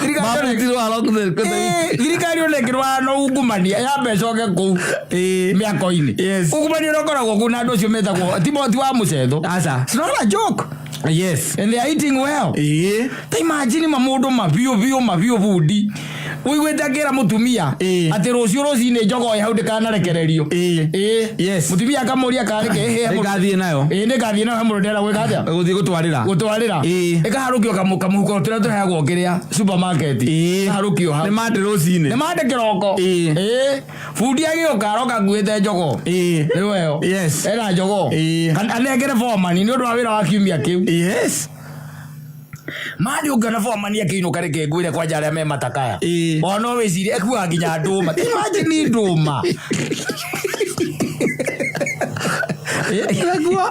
Thirikari Mabutirwo Ĩĩ, thirikari ona ĩngĩrwara na ungumania yambe ĩcoke kũu Ĩĩ. mĩako-inĩ. Yes. Ungumania ũrĩa ũkoragwo kũu na andũ acio metagwo Timothy wa Mũcetho. Aca. It's not a joke. Yes. And they are eating well. Ĩĩ. Ta imagine mamũndũ mabiũ biũ mabiũ bundi ũiguĩte akĩra mũtumia Ĩĩ. atĩ rũciũ rũcinĩ njogoo ĩ hau ndĩkanarekererio. Ĩĩ. Ĩĩ. Yes. Mũtumia akamũria karĩ ĩhĩ Nĩngathiĩ nayo. ĩĩ nĩngathiĩ nayo he mũndũ ndĩrenda gwĩka atĩa Gũthiĩ gũtwarĩra. gũtwarĩra Ĩĩ. ĩkaharũkio kamũhuko tũrĩa tũheagwo kĩrĩa supermarket Ĩĩ. ĩkaharũkio hau Nĩ mande rũcinĩ. nĩ mande kĩroko Ĩĩ. Ĩĩ. Bundi agĩũka aroka nguĩte njogoo. Ĩĩ. Rĩu ĩyo Yes. ena njogoo. Ĩĩ. Anengere bomani nĩ ũndũ wa wĩra wa kiumia kĩu. Yes. Mandi ũngĩona bomani akĩinũka reke ngwĩre kwanja arĩa me matakaya. Ĩĩ. Ona no wĩcirie ekuaga nginya ndũma. Imagine ndũma. Naguo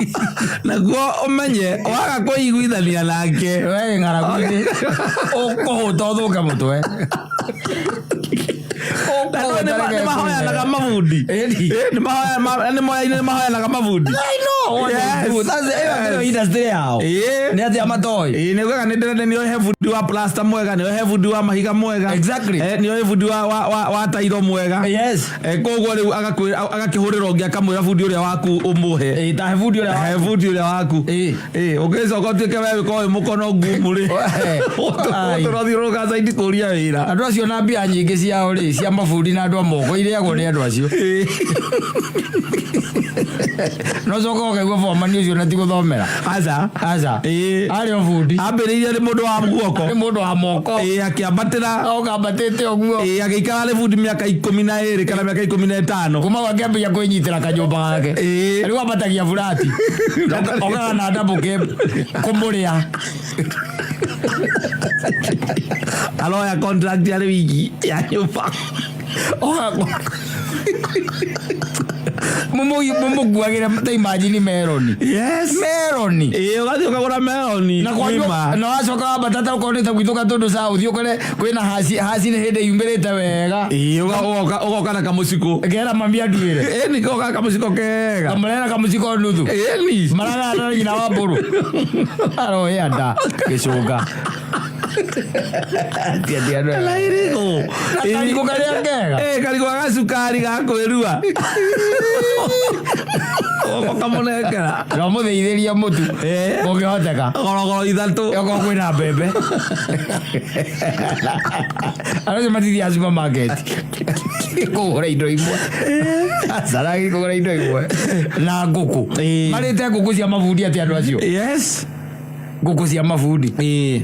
naguo ũmenye waga kũiguithania nake. We ng'aragu-inĩ ũkũhũta ũthũke mũtwe. Na nĩ mahoyanaga mabundi. Ĩni. Ĩ, nĩ mahoyanaga mabundi. I know. Yes. That's ĩyo nĩyo industry yao. Ĩĩ. Nĩ atĩa matoĩ. Ĩĩ, nĩ ugaga nĩ ndĩrenda nĩ ohe bundi wa plaster mwega, nĩ ohe bundi wa mahiga mwega. Exactly. Eh, nĩ ohe bundi wa tairo mwega. Yes. Eh, koguo rĩu agakĩhũrĩra ũngĩ akamwĩra bundi ũrĩa waku ũmũhe. Ĩĩ, ta he bundi ũrĩa He bundi ũrĩa waku. Ĩĩ. Ĩĩ, ũngĩcoka ũtuĩke we wĩkorwo wĩ mũkono ngumu rĩ. Ai. Ũtũrothiũrũrũka caidi kũria wĩra. Andũ acio na mbia nyingĩ ciao rĩ cia mabundi na andũ a moko irĩagwo nĩ andũ acio. Ĩĩ. No coka ũkaigua bomani ũcio na ti gũthomera. Aca. Aca. Ĩĩ. Arĩ o bundi. Ambĩrĩirie nĩ mũndũ wa guoko. Nĩ mũndũ wa moko. Ĩĩ, akĩambatĩra. Okambatĩte ũguo. Ĩĩ, agĩikara arĩ bundi mĩaka 12 kana mĩaka 15. Kuma gwake ambia kwĩnyitĩra kanyũmba gake. Ĩĩ. Rĩu ambatagia burati. Okaga na double cab kũmũrĩa. Aroya contract arĩ wiki ya nyũmba. Mũmũkuagĩre ta imagine meroni. Yes. Meroni. Ĩĩ, ũgathiĩ ũkagũra meloni. Na kwanyu ng'ima. na wacoka wambata ta okorwo nĩ ta gwitũ Gatũndũ South ũkore kwĩna haci haci nĩ hĩndĩ yumĩrĩte wega. Ĩĩ, ũgoka na kamũciko. Ngera mami anduĩre. Ĩni, goka na kamũciko kega. Kamũrera kamũciko nuthu. Ĩni. Maragana na nyina wa mbũrũ. Aroya nda gĩcũnga. Tia tia andũ aya. Na irigũ. Na karigũ karĩa kega. Ĩĩ, karigũ ga cukari ga kwĩrua. Ũkamũnengera. Na ũmũthĩithĩrie mũtu. Ĩĩ. Ũngĩhoteka. Gorogoro ithatũ. Okorwo kwĩna mbembe. Andũ acio matithiaga supermarket kũgũra indo imwe. Acaragi kũgũra indo imwe. Na ngũkũ. Ĩĩ. Marĩte ngũkũ cia mabundi atĩ andũ acio. Yes. Ngũkũ cia mabundi. Ĩĩ.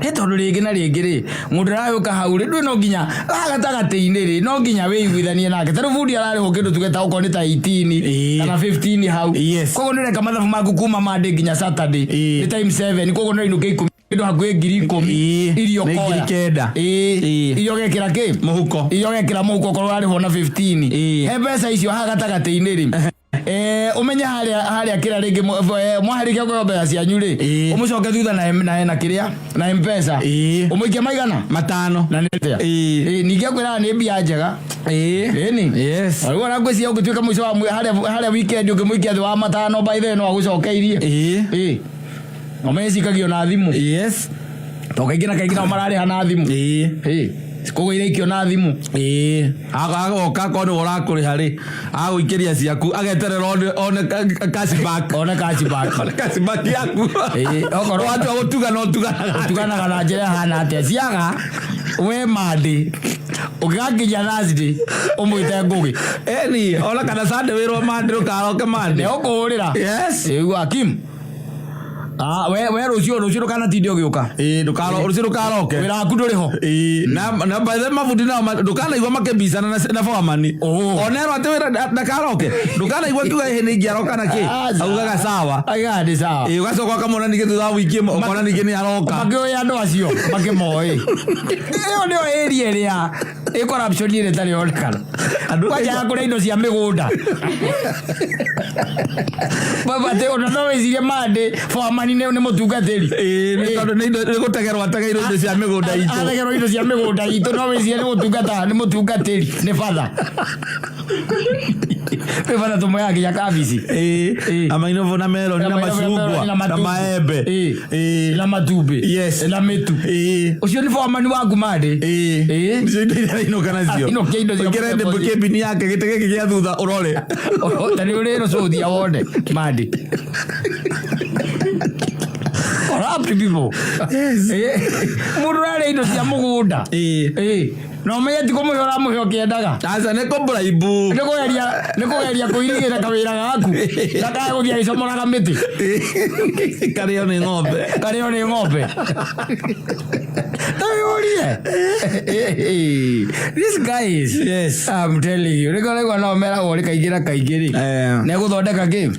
Nĩ tondũ rĩngĩ na rĩngĩ rĩ mũndũ aragĩũka hau rĩ ndũĩ no nginya haha gatagatĩ-inĩ rĩ no nginya wĩiguithanie nake ta rĩu bundi ararĩhwo kĩndũ tuge ta okorwo nĩ ta 18 Ĩĩ. kana 15 hau. Yes. Koguo nĩ ũreka mathabu maku kuma Monday nginya Saturday Ĩĩ. nĩ times 7 koguo nĩ ũrainũka ikũmi kĩndũ hakuhĩ 10,000 Ĩĩ. iria Nĩ ũkoya. 9,000. Ĩĩ. Ĩĩ. Iria ũgekĩra kĩ Mũhuko. iria ũgekĩra mũhuko okorwo ũrarĩhwo na 15 Ĩĩ. he mbeca icio haha gatagatĩ-inĩ rĩ ũmenye harĩa kĩrĩa rĩngĩ mwaharĩkia kũheo mbeca cianyu rĩ Ĩĩ. ũmũcoke thutha na kĩrĩa na mpesa Ĩĩ. ũmũikie maigana Matano. na nĩ atĩa? Ĩĩ. Ĩĩ, ningĩ akwĩraga nĩ mbia njega. Ĩĩ. Ĩni. Yes. Rĩu ona ngwĩciria ũngĩtuĩka mũico wa harĩa weekend ũngĩmũikia thĩ wa matano by the way no agũcokeirie. Ĩĩ. Ĩĩ. Ũmenye cikagio na thimũ. Yes. To kaingĩ na kaingĩ nao mararĩha na thimũ. Ĩĩ. Ĩĩ. Koguo iraikio na thimũ. Ĩĩ. Agoka akorwo nĩwe ũrakũrĩha rĩ, agũikĩria ciaku ageterera one cash back. One cash back. One cash back yaku. Ĩĩ, okorwo watua gũtugana ũtuganaga. Ũtuganaga na njĩra ĩhana atĩa? Ciaga we Monday ũngĩgakinya Thursday ũmwĩte Ngũgĩ. Ĩni, ona kana Sunday wĩrwo Monday ũkaroke Monday. Nĩ ũkũhũrĩra. Yes. Ĩu Hakim. Ah, we rũciũ ndũkanatinde ũgĩũka. Ĩĩ, rũciũ ndũkaroke. Wĩra waku ndũrĩ ho. Ĩĩ, na by the way mabundi nao ndũkanaigua makĩmbicana na foreman. Oh. Onerwo atĩ wĩra ndakaroke, ndũkanaigua akiuga ĩhĩ nĩ ingĩaroka na kĩ, Aca. augaga sawa. Aigaga nĩ sawa. Ĩĩ, ũgacoka ũkamwona ningĩ thutha wa wiki ĩmwe, ũkona ningĩ nĩ aroka. Makĩũĩ andũ acio makĩmoĩ. Ĩyo nĩyo area ĩrĩa ĩ corruption ĩrĩa ĩtarĩ yonekana. Andũ- Kwanja ya kũrĩa indo cia mĩgũnda. Baba atĩ ona no wĩcirie mandĩ foreman nĩ mũtungatĩri. Ĩĩ, nĩ tondũ nĩ indo- nĩ gũtegerwo ategeirwo indo cia mĩgũnda itũ. Ategerwo indo cia mĩgũnda itũ, no wĩcirie nĩ gũtungata, nĩ mũtungatĩri, nĩ batha. Nĩ batha tũmoyaga nginya kabici. Ĩĩ, Ĩĩ. na mainobo na meloni na macungwa na maembe. Ĩĩ. Ĩĩ. Na matumbĩ. Yes. Na mĩtu. Ĩĩ. Ũcio nĩ foreman waku mandĩ. Ĩĩ. Ĩĩ. Icio indo iria ainũka nacio. Ainũkia indo cia Ũingĩre mũthemba ũcio. kĩmbini yake gĩtĩ gĩkĩ gĩa thutha ũrore. Ta nĩ ũrĩ rũcũthia wone mandĩ. Corrupt people. Yes. Ĩĩ. Mũndũ ũrarĩa indo cia mũgũnda. Ĩĩ. Ĩĩ. Na ũmenye ti kũmũhe ũramũhe ũkĩendaga. Aca nĩ kũmburaibu. Nĩ kũgeria kũirigĩra kawĩra gaku ndakae gũthiĩ agĩcomoraga mĩtĩ. Karĩo nĩ ng'ombe. Karĩo nĩ ng'ombe. Tawĩũrie. These guys. Yes. I'm telling you. Nĩkĩo ũraigua nao meragwo rĩ kaingĩ na kaingĩ rĩ. Eh. Nĩegũthondeka kĩ?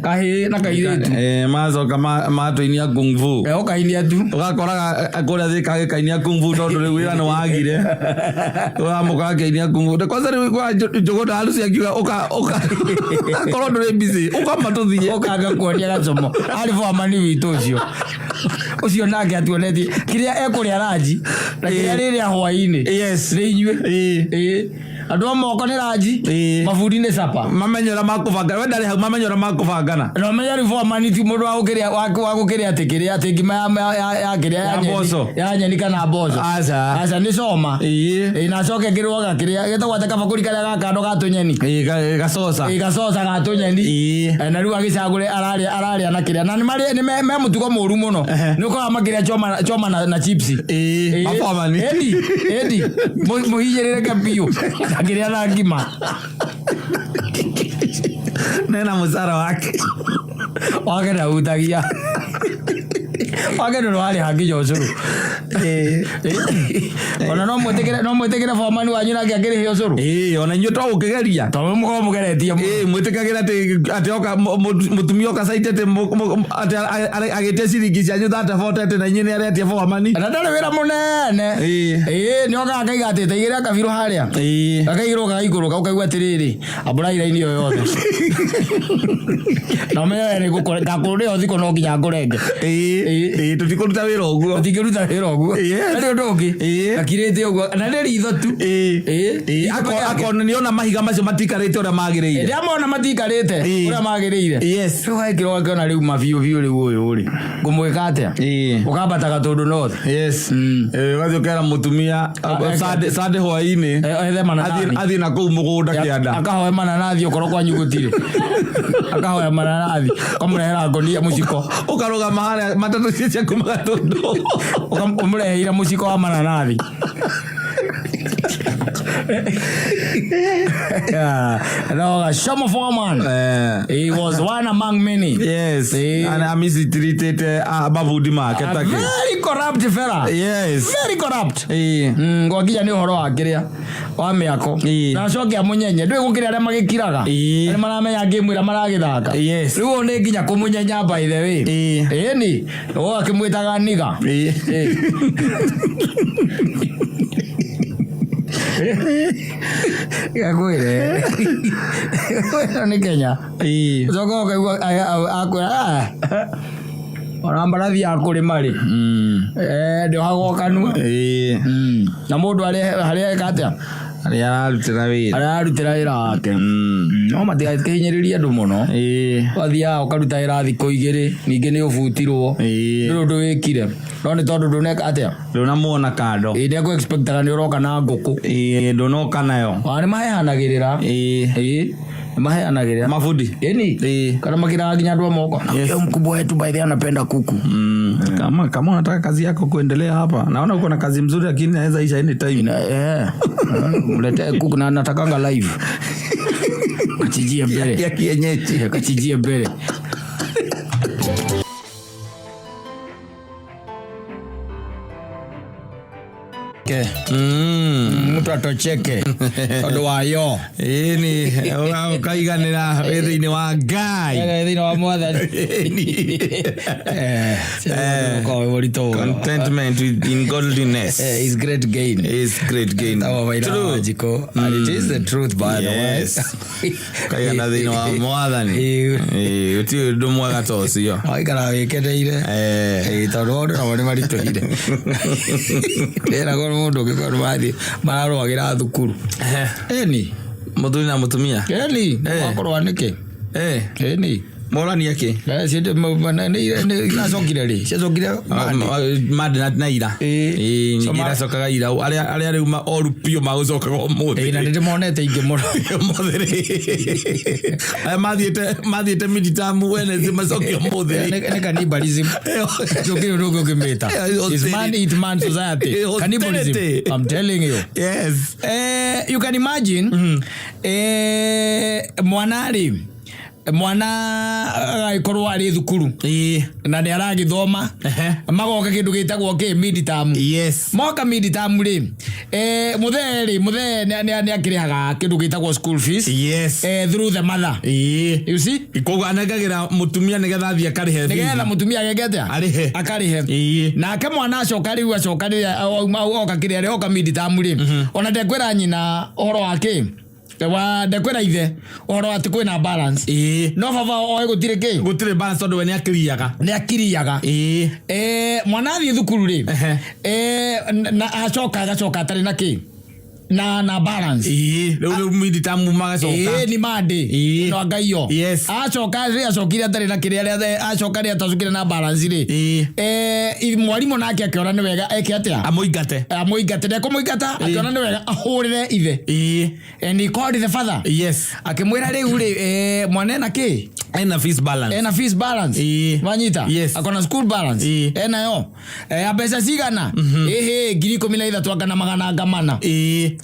Kahĩĩ na kairĩtu. Eh, macoka matũinia kung fu. Ũkainia tu. Ũgakoraga kũrĩa thĩka agĩkainia kung fu tondũ rĩu wĩra nĩ wagire. Ũramũkora akĩinia kung fu. Kwanza rĩu kwa Njũgũna harusi akiuga ũka ũka akorwo ndũrĩ busy ũkamba tũthiĩ. Ũkanga kuonia gacomo. Arĩ foreman witũ ũcio. Ũcio nake atuonetie kĩrĩa ekũrĩa ranji na kĩrĩa rĩrĩa hwaĩ-inĩ. Yes. Nĩ inyuĩ. Ĩĩ. Ĩĩ. Andũ a moko nĩ ranji. Ĩĩ. Mabundi nĩ capa. Mamenye ũrĩa makũbangana. We ndarĩ hau mamenye ũrĩa makũbangana. Na ũmenye rĩu foreman ti mũndũ wa gũkĩrĩa wa gũkĩrĩa atĩ kĩrĩa atĩ ngima ya kĩrĩa ya Ya nyeni. mboco. Ya nyeni kana mboco. Aca. Aca nĩ coma. Ĩĩ. Ĩĩ, na acoke ngĩrwo gakĩrĩa gĩtagwo atĩ kabakũri karĩa ga kando ga tũnyeni. Ĩĩ, gacoca. Ĩĩ, gacoca ga tũnyeni. Ĩĩ. Na rĩu agĩcagũre ararĩa na kĩrĩa. Na nĩ marĩ nĩ me mũtugo mũru mũno. Nĩ ũkoraga makĩrĩa choma na chips. Ĩĩ, maforeman. Ĩni, ĩni. Mũhinyĩrĩrĩke biũ. Akĩrĩa na ngima. Nena mũcara wake. Wake ndahutagia. Wake ndũrĩ warĩha nginya ũcũrũ. Ona no mwĩtĩkĩre, no mwĩtĩkĩre foreman wanyu nake akĩrĩhe ũcũrũ. Ĩĩ, ona inyuĩ to gũkĩgeria. Tondũ mũkorwo mũgeretie mũno. Ĩĩ, mwĩtĩkagĩra atĩ oka mũtumia oka caite atĩ atĩ agĩtia ciringi cianyu thate bote atĩ na inyuĩ nĩ aretia foreman. Na ndarĩ wĩra mũnene. Ĩĩ. Ĩĩ, nĩ okaga akaiga atĩ taigĩrĩra kabirũ harĩa. Ĩĩ. Gakaigĩrwo gagaikũrũka ũkaigua atĩrĩrĩ, ambũra iraini ĩyo yothe. Na ũmenye we nĩ ngũkũre, ngakũrĩa ũthikũ no nginya ngũrenge. Ĩĩ. Ĩĩ, tũtikũruta wĩra ũguo. Tũtingĩruta wĩra ũguo. Yes. Ndarĩ ũndũ ũngĩ. Ĩĩ. Gakirĩte ũguo. Na nĩ ritho tu. Ĩĩ. Ĩĩ. Ĩĩ, akona nĩona mahiga macio matikarĩte ũrĩa magĩrĩire. Ndĩramona matikarĩte Ĩĩ. ũrĩa magĩrĩire. Yes. Rĩu wekĩrwo ũgakĩona rĩu mabiũ biũ rĩu ũyũ rĩ. Ngũmwĩka atĩa? Ĩĩ. Ũkambata Gatũndũ North. Yes. Ĩĩ, ũgathiĩ ũkera mũtumia Sunday hwaĩ-inĩ. Ethe mananathi. Athiĩ na kũu mũgũnda kĩanda. Akahoe mananathi okorwo kwanyu gũtirĩ. Akahoya mananathi. Ũkamũrehera ngũnia mũciko. Ũkarũgama harĩa matatũ cia kuma Gatũndũ. Ũmũreheire mũciko wa mananathi. Yeah. No, Gachomo foreman. He was one among many. Yes. Ĩĩ. And amicitritĩte mabundi make A takĩ. very corrupt fella. Yes. Very corrupt. Ĩĩ. Gwakinya nĩ ũhoro wa kĩrĩa wa mĩako. Ĩĩ. Na acoke amũnyenye. Ndũĩ gũkĩrĩ arĩa magĩkiraga. Ĩĩ. Arĩa maramenya game ĩrĩa maragĩthaka. Yes. Rĩu ũyũ nĩ nginya kũmũnyenya by the way. Ĩĩ. Ĩni. Ũyũ akĩmwĩtaga niga. Ĩĩ. Ĩĩ. Gakwĩre. Ĩno nĩ Kenya. Ĩĩ. Ũcoka ũkaigua akwĩra ona mbarathi ya kũrĩma rĩ. Ndĩohagwo kanua. Ĩĩ. Na mũndũ harĩa eka atĩa? Harĩa ararutĩra wĩra. Harĩa ararutĩra wĩra wake. No matigakĩhinyĩrĩrie andũ mũno. Ĩĩ. Wathiaga ũkaruta wĩra thikũ igĩrĩ, ningĩ nĩ ũbutirwo. Ĩĩ. Ndũrĩ ũndũ wĩkire. No nĩ tondũ ndũneka atĩa? Ndũnamuona kando. Ĩĩ, nĩ ekũ-expectaga nĩ ũroka na ngũkũ. Ĩĩ, ndũnoka nayo. Ona nĩ maheanagĩrĩra. Ĩĩ. Ĩĩ, nĩ maheanagĩrĩra. Mabundi. Ĩni. Ĩĩ. Kana makĩraga nginya andũ a moko. Yes. Huyo mkubwa wetu by the way anapenda kuku. Kama unataka kazi yako kuendelea hapa, naona uko na kazi mzuri lakini naweza isha anytime. Mletee kuku na natakanga live. Kachijie mbele. Ya kienyeji. Kachijie mbele. Atocheke. Mtu atocheke tondũ wa yo. Ĩni ũkaiganĩra wĩ thĩinĩ wa Ngai. Thĩinĩ wa Mwathani. Ũkorwo wĩ mũritũ mũno. Contentment with in godliness Is great gain. Is great gain. Tawa Waira True. Wanjikũ. And it is the truth, by the way. Yes. Kaigana thĩinĩ wa Mwathani. Ĩĩ, gũtirĩ ũndũ mwega ta ũcio. Waikara wĩkeneire. Ĩĩ, tondũ maũndũ namo nĩ maritũhire. Ndĩragwo nĩ mũndũ ũngĩkorwo mathiĩ mararũagĩra thukuru. Ĩni. Mũthuri na mũtumia. Ĩni. Wakũrũa nĩkĩ? Ĩni. Morania kĩ? Iracokire rĩ? Ciacokire Monday. Mande na ira. Ĩĩ. Ĩĩ, So nyingĩ iracokaga ira. Arĩa rĩu oru biũ magũcokaga ũmũthĩ. Ĩĩ, na nĩndĩmonete ingĩ mũno. Ũmũthĩ rĩ. Arĩa mathiĩte midterm Wednesday macoke ũmũthĩ rĩ. Nĩ cannibalism. Ndũngĩ ũndũ ũngĩ ũngĩmĩta. It's man eat man society. Cannibalism. I'm telling you. You can imagine, mwana rĩ, mwana agagĩkorwo arĩ thukuru na nĩ aragĩthoma. Magoka kĩndũ gĩtagwo kĩ midterm. Moka midterm rĩ, mũthee rĩ, mũthee nĩ akĩrĩhaga kĩndũ gĩtagwo school fees through the mother. You see? Koguo anengagĩra mũtumia nĩgetha athiĩ akarĩhe nĩgetha bithi. Mũtumia ageke atĩa? Arĩhe. Akarĩhe. Nake mwana acoka rĩu, acoka rĩrĩa auma oka kĩrĩa rĩ, oka midterm rĩ, ona ndekwĩra nyina ũhoro wa kĩ, wa ndekwĩra ithe ũhoro atĩ kwĩna balance. No baba oĩ gũtirĩ kĩ. Gũtirĩ balance tondũ we nĩ akiriaga. Nĩ akiriaga. Mwana athiĩ thukuru rĩ, na acoka agacoka atarĩ na kĩ, na balance. Ĩĩ, rĩu midterm magacoka. Ĩĩ, nĩ Monday. No ngaiyo. Acoka rĩ, acokire atarĩ na kĩrĩa rĩa acoka rĩ, atacokire na balance rĩ. Mwarimũ nake akĩona nĩ wega eke atĩa? Amũingate. Amũingate. Ndekũmũingata, akĩona nĩ wega ahũrĩre ithe. And he called the father. Akĩmwĩra rĩu rĩ, mwana ena kĩ? Ena fees balance. Ena fees balance. Wanyita? Yes. Akona school balance. Enayo ya mbeca cigana? Ĩhĩ, 13,000 anga na magana anga mana. Te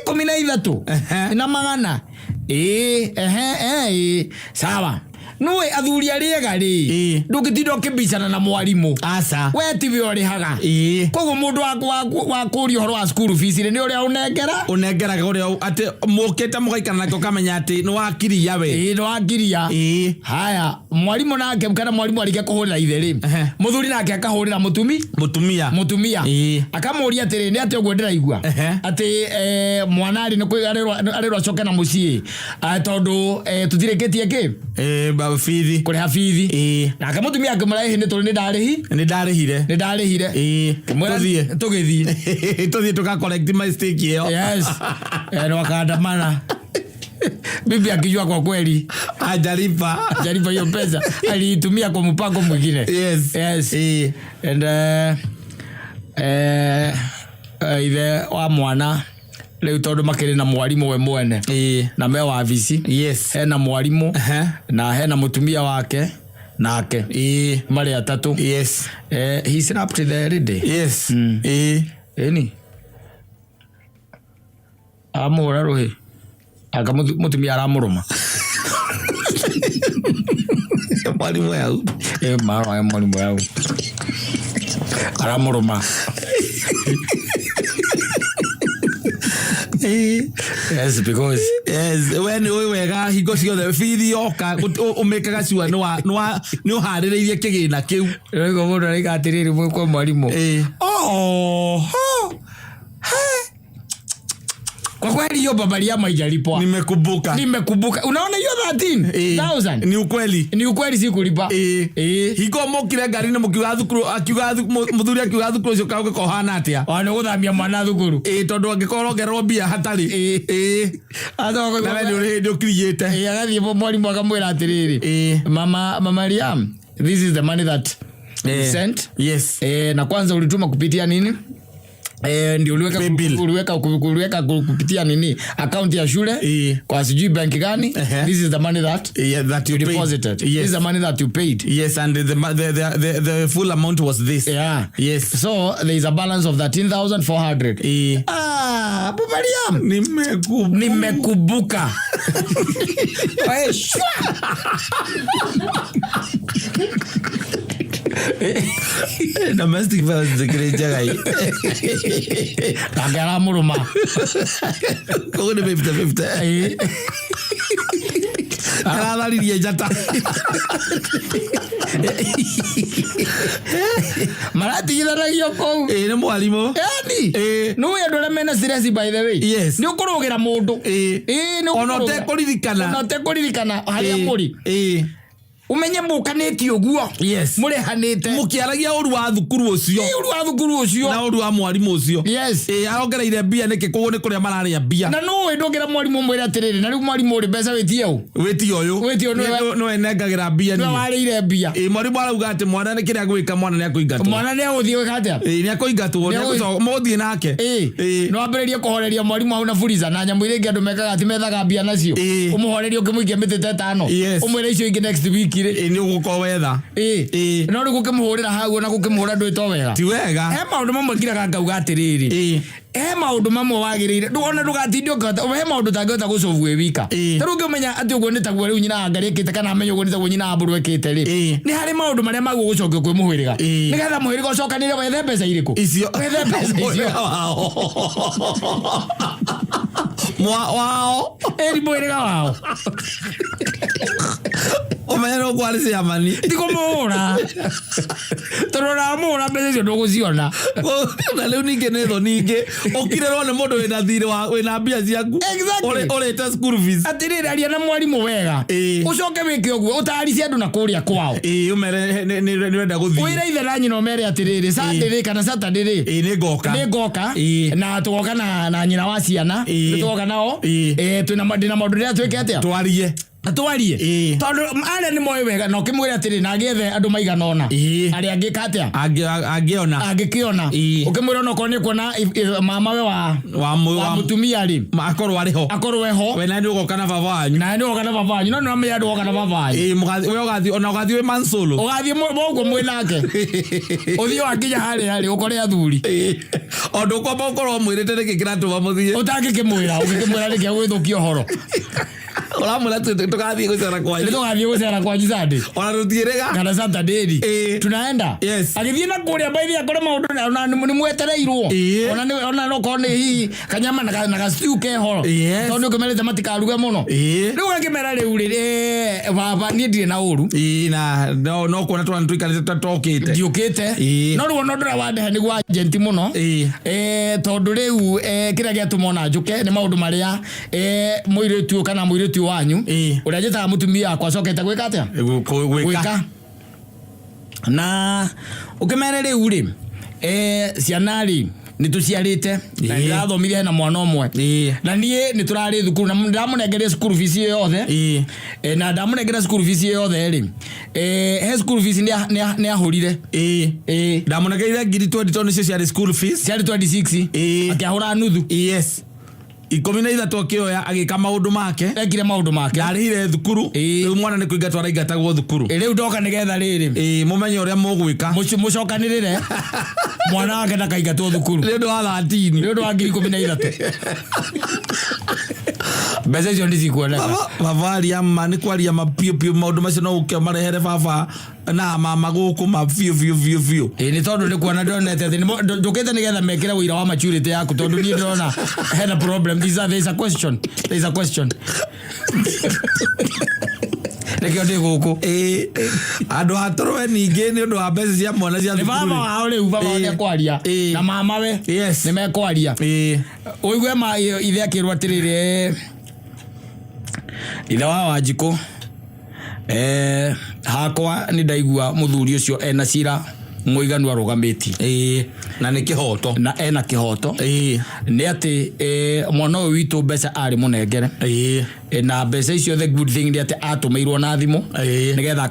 13,000 na magana. Ĩĩ, ehe, ĩĩ, sawa. Nũĩ athuri arĩa ega rĩ, ndũngĩtinda ũkĩbicana na mwarimũ. Aca. We tiwe ũrĩhaga. Koguo mũndũ wa kũria ũhoro wa school fees rĩ, nĩ ũrĩa ũnengera. Ũnengeraga ũrĩa atĩ mũkĩte mũgaikara nake ũkamenya atĩ nĩ wakiria we. Ĩĩ, nĩ wakiria. Haya, mwarimũ nake, kana mwarimũ arĩkia kũhũrĩra ithe rĩ, mũthuri nake akahũrĩra mũtumi. Mũtumia. Mũtumia. Akamũria atĩrĩ, nĩ atĩ ũguo ndĩraigua atĩ mwana rĩ, nĩ arĩrwo acoke na mũciĩ, tondũ tũtirĩkĩtie kĩ? Bithi. Kũrĩha bithi. Nake mũtumia akĩmũra, ĩhĩ, nĩ tũrĩ, nĩ ndarĩhi. Nĩ ndarĩhire. Nĩ ndarĩhire. Kĩmwĩra, Tũthiĩ. Tũgĩthiĩ. Tũthiĩ tũka correct mistake ĩyo. Yes. Na wakaandamana, bibi akijua kwa kweli Hajalipa. Hajalipa hiyo pesa, aliitumia kwa mpango mwingine. Yes. And ithe wa mwana rĩu, tondũ makĩrĩ na mwarimũ we mwene na me wabici, hena mwarimũ na hena mũtumia wake nake, marĩ atatũ. He slapped the lady. Ĩni amũhũra rũhĩ anga mũtumia aramũrũma. Mwarimũ yau. Ĩ, marwa mwarimũ yau aramũrũma. Yes, because Yes, we nĩ ũĩ wega hingo ciothe bithi yoka ũmĩkaga cua nĩ ũharĩrĩirie kĩgĩna kĩu. Rĩu mũndũ araiga atĩrĩrĩ kwa mwarimũ, "Oho, he. Kwa kweli hiyo babali yama haijalipwa." Nimekumbuka. Nimekumbuka. Unaona hiyo 13,000? Ni ukweli. Ni ukweli sikulipa. Hingo mokire ngari-inĩ mũkiuga thukuru akiuga mũthuri akiuga thukuru ũcio kaũgĩka ũhana atĩa? Ona gũthamia mwana thukuru. Ĩĩ, tondũ angĩkorwo rongererwo mbia hatarĩ. Acoka Na we nĩ ũrĩ hĩndĩ ũkiriyĩte. Ĩĩ, agathiĩ mwarimũ akamwĩra atĩrĩrĩ, "Mama Mariam, this is the money that you sent." Na kwanza ulituma kupitia nini? Ndio uliweka. Paybill. Uliweka kupitia nini, account ya shule, kwa sijui bank gani. This is the money that Yeah, that you you paid. deposited. This is the money that you paid. Yes, and the full amount was this. So there is a balance of 13,400. Ah, Mariam. Nimekumbuka. Nimekumbuka. Eh, shwa. Domestic violence ndĩkĩrĩ njega ĩ. Nake aramũrũma. Koguo nĩ 50-50. Aratharirie njata. Maratigithanagio kũu. Ĩ nĩ mwarimũ. Yani Ĩ. nĩ ũĩ andũ arĩa mena stress, by the way, Yes. nĩ ũkũrũgĩra mũndũ. Ĩ. Ĩ, nĩ Ona ũkũrũgĩra. ũtekũririkana. Ona ũtekũririkana harĩa Ĩ. mũrĩ. Ĩ. Ũmenye mũkanĩtie ũguo. Yes. Mũrehanĩte. Mũkĩaragia ũru wa thukuru ũcio. Ĩ, ũru wa thukuru ũcio. Na ũru wa mwarimũ ũcio. Yes. Ĩ, arongereire mbia nĩkĩ? Koguo nĩ kũrĩa mararĩa mbia. Na nũĩ ndũngĩra mwarimũ mwĩre atĩrĩrĩ, na rĩu mwarimũ ũrĩ mbeca wĩtie ũ? Wĩtie ũyũ. Wĩtie ũyũ nĩwe- Nĩwe nengagĩra mbia nĩwe niĩ. warĩire mbia. Ĩ, mwarimũ arauga atĩ mwana nĩ kĩrĩa gwĩka, mwana nĩ akũingatwo. Mwana nĩ agũthiĩ gwĩka atĩa? Ĩ, nĩ akũingatwo. Nĩ Nĩ mũthiĩ nake. Ĩ. Ĩ. No ambĩrĩrie kũhoreria mwarimũ hau na furiza na nyamũ iria ingĩ andũ mekaga atĩ methaga mbia nacio. Ĩ. Ũmũhorerie ũkĩmũikia mĩtĩ ta ĩtano. Yes. Ũmwĩre icio ingĩ next week rĩ. Ĩ, nĩ ũgũkorwo wetha. Ĩ. Ĩ. No rĩu gũkĩmũhũrĩra hau na gũkĩmũhũra ndwĩtwo wega. Ti wega. He maũndũ mamwe ngiraga ngauga atĩrĩrĩ, Ĩ. he maũndũ mamwe wagĩrĩire ona ndũgatinde ũkĩhota, he maũndũ ũtangĩhota gũcovu wĩ wika. Ĩ. Ta rĩu ũngĩmenya atĩ ũguo nĩ taguo rĩu nyina wa Ngarĩ ĩkĩte, kana amenye ũguo nĩ taguo nyina wa Mbũrũ ĩkĩte rĩ, Ĩ. nĩ harĩ maũndũ marĩa maguo gũcokio kwĩ mũhĩrĩga, Ĩ. nĩgetha mũhĩrĩga ũcokanĩre wethe mbeca irĩkũ. Icio. Wethe mbeca icio. Mwa wao. Ĩri mũhĩrĩga wao. Ũmenye nĩ ũkwarĩ ciamani. Ti kũmũhũra, tondũ ũramũhũra mbeca icio ndũgũciona. Na rĩu ningĩ nĩ thoni ingĩ ũkirĩrwo nĩ mũndũ wĩna thirĩ wa wĩna mbia ciaku. Exactly. Ũrĩte school fees. Atĩrĩrĩ, aria na mwarimũ wega. Ĩ. Ũcoke wĩke ũguo ũtaricie andũ na kũrĩa kwao. Ĩ, ũmere nĩ ũrenda gũthiĩ. Wĩre ithe na nyina, ũmere atĩrĩrĩ, Sunday rĩ kana Saturday rĩ, Ĩ, nĩ ngoka. Nĩ ngoka. Ĩ. Na tũgoka na nyina wa ciana. Ĩ. Nĩ tũgoka nao. Ĩ. Eh, twĩna ndĩna maũndũ rĩrĩa twĩke atĩa. Twarie. Twarie. Ĩ. Tondũ arĩa nĩ moĩ wega, na ũkĩmwĩre atĩrĩ na agĩethe andũ maigana ũna Ĩ. arĩa angĩka atĩa. Angĩona. Angĩkĩona. Ĩ. Ũkĩmwĩra onokorwo nĩ kuona mama we wa wa wa mũtumia rĩ, akorwo arĩ ho. Akorwo eho. We na nĩ ũgoka na baba wanyu. Na nĩ woka na baba wanyu, no nĩ wamenya andũ woka na baba wanyu. Ĩ, we ũgathiĩ ona ũgathiĩ wĩ mansolo. Ũgathiĩ ũguo mwĩ nake, ũthiĩ wakinya harĩa rĩ ũkore athuri. Ĩ, o ndũkwamba ũkorwo mwĩrĩte nĩkĩ kĩratũma mũthiĩ. Ũtangĩkĩmwĩra, ũngĩkĩmwĩra nĩkĩ agwĩthũkia ũhoro. Ũramwĩra tũgathiĩ gũcera Nĩ kwanyu. tũgathiĩ gũcera kwanyu Sunday Ona tũtiĩrĩga. kana Saturday rĩ. Ĩ. Tunaenda. Yes. Agĩthiĩ na kũrĩa mbaithi akore maũndũ ona nĩ mwetereirwo. Ĩ. Ona ona no korwo nĩ hihi kanyama na ga stew keho. Yes. Tondũ ũkĩmerĩte matikaruge mũno. Ĩ. Rĩu ũgakĩmera rĩu rĩ, baba niĩ ndirĩ na ũru. Ĩ, na no kuona twana tũikarĩte ta tokĩte. Ndiũkĩte. Ĩ. No rĩu ona ũndũ ũrĩa wandehe nĩguo agent mũno. Ĩ. Tondũ rĩu kĩrĩa gĩatũma ona njũke nĩ maũndũ marĩa mũirĩtu ũyũ kana mũirĩtu ũyũ wanyu Ĩ. ũrĩa njĩtaga mũtumia wakwa acokete gwĩka atĩa. Gwĩka. Gwĩka na ũkĩmere rĩu rĩ, ciana rĩ nĩ tũciarĩte na Ĩ. ndĩrathomithia hena mwana ũmwe. Ĩ. Na niĩ nĩ tũrarĩ thukuru na ndamũnengeria school fees ĩyo yothe. Ĩ. Na ndamũnengera school fees ĩyo yothe rĩ, he school fees nĩ ahũrire. Ĩ. Ĩ. Ndamũnengeire ngiri 20 tondũ nĩcio ciarĩ school fees. Ciarĩ 26. Ĩ. Akĩahũra nuthu. Yes, 13 akĩoya agĩka maũndũ make. Ekire maũndũ make. Ndarĩhire thukuru. Ĩ. Rĩu mwana nĩ kũingatwo araingatagwo thukuru. Ĩ, rĩu ndoka nĩgetha rĩrĩ Ĩ, mũmenye ũrĩa mũgwĩka. Mũcokanĩrĩre mwana wake ndakaingatwo thukuru. Nĩ ũndũ wa 13. Nĩ ũndũ wa ngiri 13, mbeca icio nĩ cikuoneka. Baba aria ma nĩ kwaria ma biũ biũ, maũndũ macio no ũke marehere baba na mama gũkũ ma biũ biũ biũ biũ. Ĩ, nĩ tondũ nĩ kuona ndonete atĩ njũkĩte nĩgetha mekĩre ũira wa maturity yaku, tondũ niĩ ndĩrona hena problem. There is a question, there is a question, nĩkĩo ndĩ gũkũ. Ĩ, andũ hatũrwe ningĩ nĩ ũndũ wa mbeca cia mwana cia Nĩ thukuru. baba wao rĩu, baba wao Ĩ. nĩekwaria. Ĩ. Na mama we. Yes. Nĩ mekwaria. Ĩ. Ũigue ma ithe akĩrwo atĩrĩrĩ, ithe wa Wanjikũ, hakwa nĩ ndaigua mũthuri ũcio ena cira mũiganu arũgamĩtie. Ĩ, na nĩ kĩhoto. Na ena kĩhoto. Ĩ. Nĩ atĩ mwana ũyũ witũ mbeca arĩ mũnengere. Ĩ. Na mbeca icio, the good thing nĩ atĩ atũmĩirwo na thimũ Ĩ. nĩgetha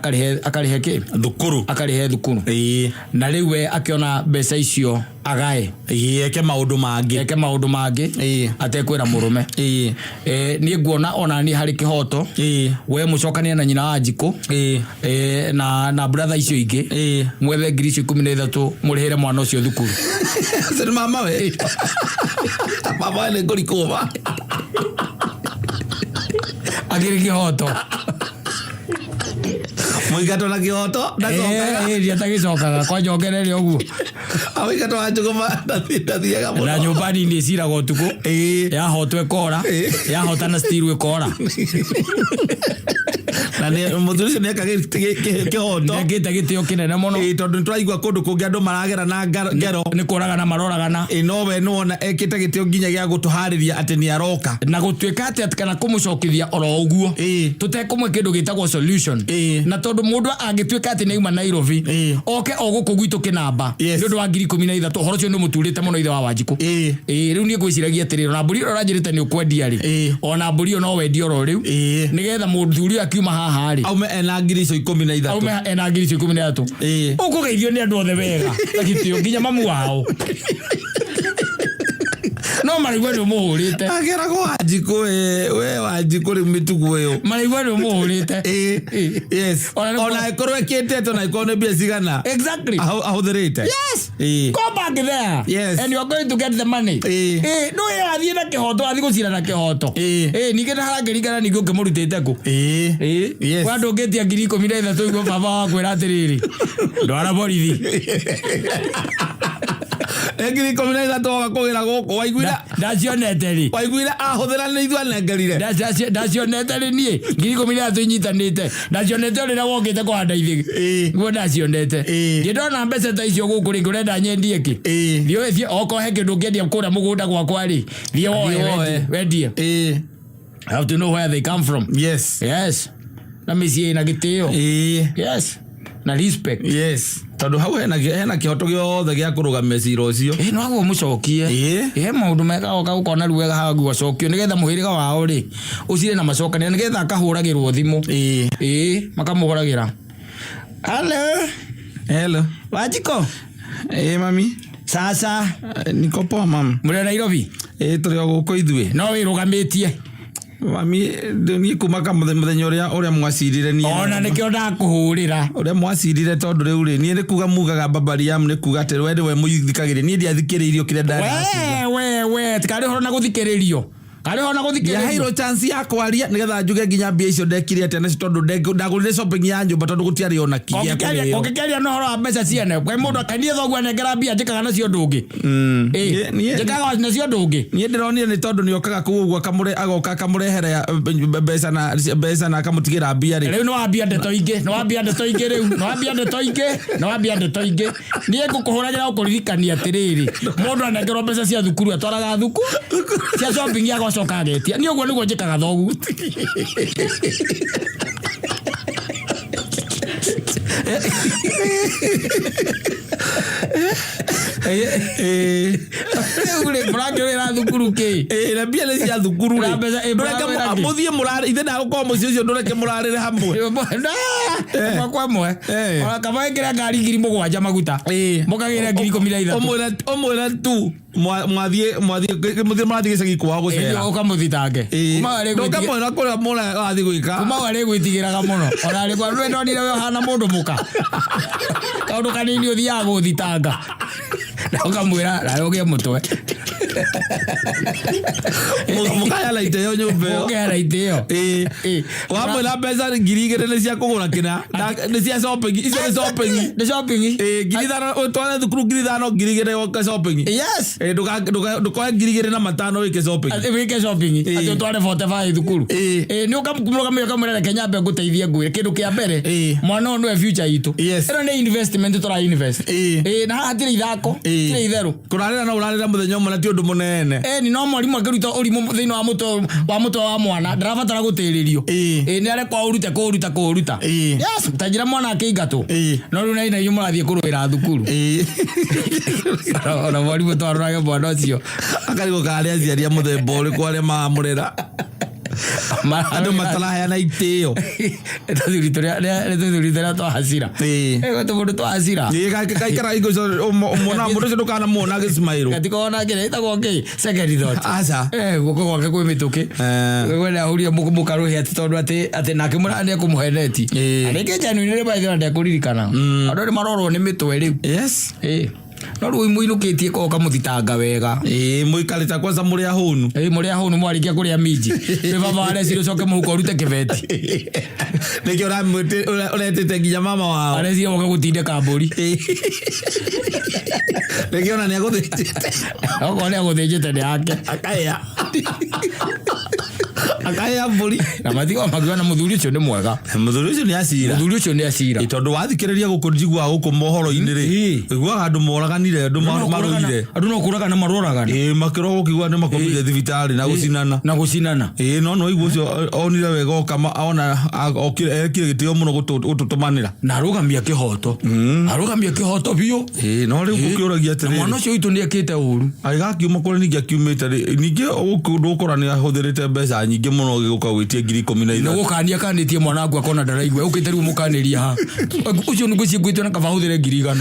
akarĩhe kĩ? Thukuru. Akarĩhe thukuru. Ĩ. Na rĩu we akĩona mbeca icio agae. Ĩ, eke maũndũ mangĩ. Eke maũndũ mangĩ. Ĩ. Atekwĩra mũrũme. Ĩ. Niĩ nguona ona niĩ harĩ kĩhoto. Ĩ. We mũcokanie na nyina wa Njikũ. Ĩ. Na brother icio ingĩ. Ĩ. Mwethe ngiri icio 13 mũrĩhĩre mwana ũcio thukuru. Ũcio nĩ mama we, mama we nĩ ngũrikũma. Akĩrĩ kĩhoto. Mũingato na kĩhoto ndacokaga. Ndiatagĩcokaga kwanjongereire ũguo. Mũingato wa njũgũma ndathiaga Na mũno. nyũmba nini ĩciraga ũtukũ. Yahotwo ĩkora. Yahotana still ĩkora. Na mũthuri ũcio nĩeka kĩhoto. Nĩekĩte gĩtĩo kĩnene mũno. Tondũ nĩtũraigua kũndũ kũngĩ andũ maragera na ngero. Nĩ kũragana maroragana. No we nĩwona ekĩte gĩtĩo nginya gĩa gũtũharĩria atĩ nĩ aroka. Na gũtuĩka atĩ kana kũmũcokithia oro ũguo. Tũtekũmwe kĩndũ gĩtagwo solution. Na tondũ mũndũ angĩtuĩka atĩ nĩauma Nairobi. Oke o gũkũ gwitũ kĩnamba. Nĩ ũndũ wa 13,000 ũhoro ũcio nĩ ũmũturĩte mũno ithe wa Wanjikũ. Rĩu niĩ ngwĩciragia atĩrĩrĩ, ona mbũri ĩrĩa ũranjĩrĩte nĩ ũkwendia rĩ. Ona mbũri ĩyo no wendie oro rĩu. Nĩgetha mũthuri ũyũ akiuma haha rĩ. Aume ena 13,000. Aume ena 13,000. Ũkũgeithio nĩ andũ othe wega. Na gĩtĩo nginya mamu wao. No maraigua nĩ ũmũhũrĩte. Ageragwo Wanjikũ we Wanjikũ rĩu mĩtugo ĩyo. Maraigua nĩ ũmũhũrĩte. Yes. Ona nĩ Ona ĩkorwo ĩkĩte atĩa, ona ĩkorwo nĩ mbia cigana. Exactly. Ahũthĩrĩte. Yes. Go back there. Yes. And you are going to get the money. No ĩyo athiĩ na kĩhoto, athiĩ gũcira na kĩhoto. Ningĩ na harangĩringana ningĩ ũkĩmũrutĩte kũ. Yes. Kwa ndũngĩtia 13,000 igua baba wakwĩra atĩrĩrĩ. Ndwara borithi. 13,000 woka kũgĩra gũkũ waiguire. Ndacionete rĩ. Waiguire ahũthĩra nĩ ithuĩ anengerire. Ndacionete rĩ niĩ 13,000 inyitanĩte. Ndacionete o rĩrĩa wokĩte kũhanda ithĩgĩ. Niguo ndacionete. Ndiĩ ndona mbeca ta icio gũkũ rĩngĩ ũrenda nyendie kĩ. Thiĩ thiĩ okorwo he kĩndũ ũngĩendia kũrĩa mũgũnda gwakwa rĩ. Thiĩ woe wendie. I have to know where they come from. Yes. Yes. Na mĩciĩ ĩna gĩtĩo. Yes. Na respect. Yes. Tondũ hau hena kĩhoto gĩothe gĩa kũrũgamia cira ũcio. No aguo mũcokie. Maũndũ mega oka ũkona rĩu wega haguo acokio nĩgetha mũhĩrĩga wao rĩ ũcire na macokanĩra nĩgetha akahũragĩrwo thimũ. Makamũhũragĩra. Hello. Hello. Wanjikũ. Mami. Sasa. Niko poa mam. Mũrĩ o Nairobi? Tũrĩ o gũkũ ithuĩ. No wĩrũgamĩtie. Mami, niĩ kuma ka mũthenya ũrĩa mwacirire niĩ. Ona nĩkĩo ndakũhũrĩra. Ũrĩa mwacirire tondũ rĩu rĩ, niĩ nĩ kuga mugaga Babariam nĩ kuga atĩ we nĩwe mũthikagĩrĩria. Niĩ ndiathikĩrĩirio kĩrĩa ndaraciria. We, tikarĩ ũhoro na gũthikĩrĩrio. Karĩ ũhoro na gũthikĩrĩrio. Ndiaheirwo chance ya kwaria nĩgetha njuge nginya mbia icio ndekire atĩa nacio tondũ ndagũrire shopping ya nyũmba tondũ gũtiarĩ ona kĩ gĩa kũrĩo. Ũngĩkĩaria na ũhoro wa mbeca ciene, kwĩ mũndũ akanie thoguo anengera mbia njĩkaga nacio ũndũ ũngĩ. Njĩkaga nacio ũndũ ũngĩ. Niĩ ndĩronire nĩ tondũ nĩokaga kũu ũguo agoka akamũrehere mbeca na akamũtigĩra mbia rĩ. Rĩu nĩwambia ndeto ingĩ, nĩwambia ndeto ingĩ rĩu, nĩwambia ndeto ingĩ, nĩwambia ndeto ingĩ. Niĩ ngũkũhũragĩra gũkũririkania atĩrĩrĩ, mũndũ anengerwo mbeca cia thukuru atwaraga thukuru, cia shopping agacoka agetia. Niĩ ũguo nĩguo njĩkaga thoguo. Rĩu rĩ, mũrakĩũrĩra thukuru kĩ? Na mbia nĩ cia thukuru rĩ. Na mbeca, Ndũreke mũrawĩra kĩ? mũthiĩ mũrarĩ, ithe ndagũkorwo mũciĩ ũcio ndũreke mũrarĩre hamwe. Ĩmwe kwa ĩmwe. Ona kaba ĩkĩre ngari 7,000 maguta. Mũkagĩre 13,000. Ũmwĩre tu mwathiĩ mũrathiĩ gĩcagi kwao gũcera. Ũkamũthitange. Ndũkamwĩra kũrĩa mũrathiĩ gwĩka. Kuma hau arĩgwĩtigĩraga mũno. Ona arĩ kwa we ndonire we ũhana mũndũ mũka. Kaũndũ kanini ũthiaga gũthitanga. Na ũkamwĩra nawe ũgĩe mũtwe. Mũkayana itĩo nyũmba ĩyo. Mũkayana itĩo. Wamwĩra mbeca 2,000 nĩ cia kũgũra kĩna. Nĩ cia shopping. Icio nĩ shopping. Nĩ shopping. 5,000, ũtware thukuru 5,000, 2,000 woke shopping. Yes. Ndũkoe 2,500 wĩke shopping. Wĩke shopping. Atĩ ũtware 45 thukuru. Nĩ ũkamũrũgamia ũkamwĩra reke nyambe ngũteithie ngwĩre kĩndũ kĩa mbere. Mwana ũyũ nĩwe future itũ. Ĩno nĩ investment tũra invest. Na haha hatirĩ ithako, hatirĩ itherũ. Kũrarĩra no ũrarĩra mũthenya ũmwe na ti ũndũ mũnene. Ni no mwarimũ akĩruta ũrimũ thĩinĩ wa mũtwe wa mũtwe wa mwana ndarabatara gũtĩrĩrio. Nĩ arekwo aũrute kũũruta kũũruta. Yes, ta njĩra mwana akĩingatwo. No rĩu na inyuĩ mũrathiĩ kũrũĩra thukuru. Ona mwarimũ twarorage mwana ũcio. Akarigwo kana nĩ aciari a mũthemba ũrĩkũ arĩa maramũrera. Andũ mataraheana itĩo. Tũthuri tũrĩa twahacira. Tũmũndũ twahacira. Kaikara hingo icio mwona mũndũ ũcio ndũkanamuona agĩcimaĩrwo. Gatikoragwo na kĩrĩa ĩtagwo kĩ? Second thought. Aca. Guoko gwake kwĩ mĩtũkĩ. We nĩahũrire mũkarũhĩ atĩ tondũ atĩ nake mũraya nĩekũmũheneti. Rĩngĩ genuinely by the way ndekũririkana. Andũ nĩ marorwo nĩ mĩtwe rĩu. Yes. No rĩu mũinũkĩtie ko ũkamũthitanga wega. Ĩĩ, mũikarĩte kwanza mũrĩ ahũnu. Ĩĩ, mũrĩ ahũnu mwarĩkia kũrĩa minji nĩ baba arecira ũcoke mũhuko ũrute kĩbeti. Nĩkĩo ũretĩte nginya mama wao. Arecira woke gũtindĩka mbũri. Nĩkĩo ona nĩagũthĩnjĩte. Okorwo nĩagũthĩnjĩte nĩ yake. Akahĩa. Akahĩa mbũri. Na matigwa makiuga na mũthuri ũcio nĩ mwega. Mũthuri ũcio nĩ acira. Mũthuri ũcio nĩ acira. Tondũ wathikĩrĩria gũkũ njiguaga gũkũ mohoro-inĩ rĩ, ũiguaga andũ moraganire, andũ marũire. Andũ no kũragana maroragana. Ĩĩ, makĩrwo gũkiuga nĩ makomire thibitarĩ na gũcinana. Na gũcinana. Ĩĩ, no no igua ũcio onire wega oka ona okire ekire gĩtĩo mũno gũtũtũmanĩra. Na arũgamia kĩhoto. Arũgamia kĩhoto biũ. Ĩĩ, no rĩu gũkĩũragia Na mwana atĩrĩrĩ. ũcio witũ nĩ ekĩte ũru. Agĩgakiuma kũrĩa ningĩ akiumĩte rĩ, ningĩ gũkũ ndũkora nĩ ahũthĩrĩte mbeca nyingĩ mũno agĩũka gwĩtia ngiri ikũmi na Nĩ ithatũ. gũkania kanĩtie mwana waku akona ndaraigua. Ũkĩte rĩu mũkanĩria ha. Ũcio nĩ ngwĩciria ngwĩtio na kaba hũthĩre 100,000.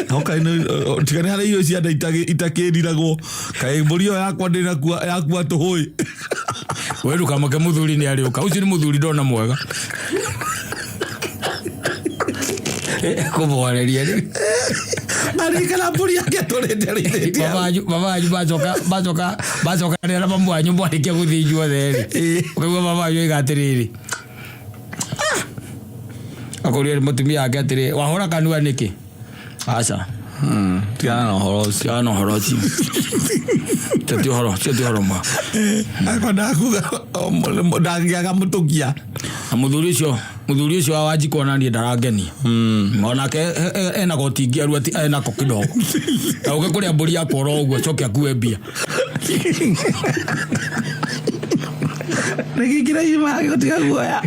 No kaĩ tiga nĩ harĩ irio cia nda itakĩriragwo. Kaĩ mbũri ĩyo yakwa ndĩnakua yakua tũhũĩ. We ndũkamake mũthuri nĩ arĩũka. Ũcio nĩ mũthuri ndona mwega. Kũmũhoreria rĩu. Arĩkana mbũri yake atũrĩte arĩithĩtie. Baba wanyu bacoka bacoka bacokanĩra na mamu wanyu mwarĩkia gũthiĩ inyuothe rĩ. Ũkaigua baba wanyu oiga atĩrĩrĩ. Akũria mũtumia wake atĩrĩ, wahũra kanua nĩkĩ? Aca. Tigana na ũhoro ũcio. Tigana na ũhoro ũcio. Ũcio ti ũhoro, ũcio ti ũhoro mwega. Akwa ndakuga ndangĩaga mũtũkia. Na mũthuri ũcio, mũthuri ũcio wa Wanjikũ ona niĩ ndarangenia. Onake ena goti ingĩ ati enako kidogo. Na ũke kũrĩa mbũri yakwa oro ũguo acoke akue mbia. Nĩkĩ kĩraima gũtiga guoya.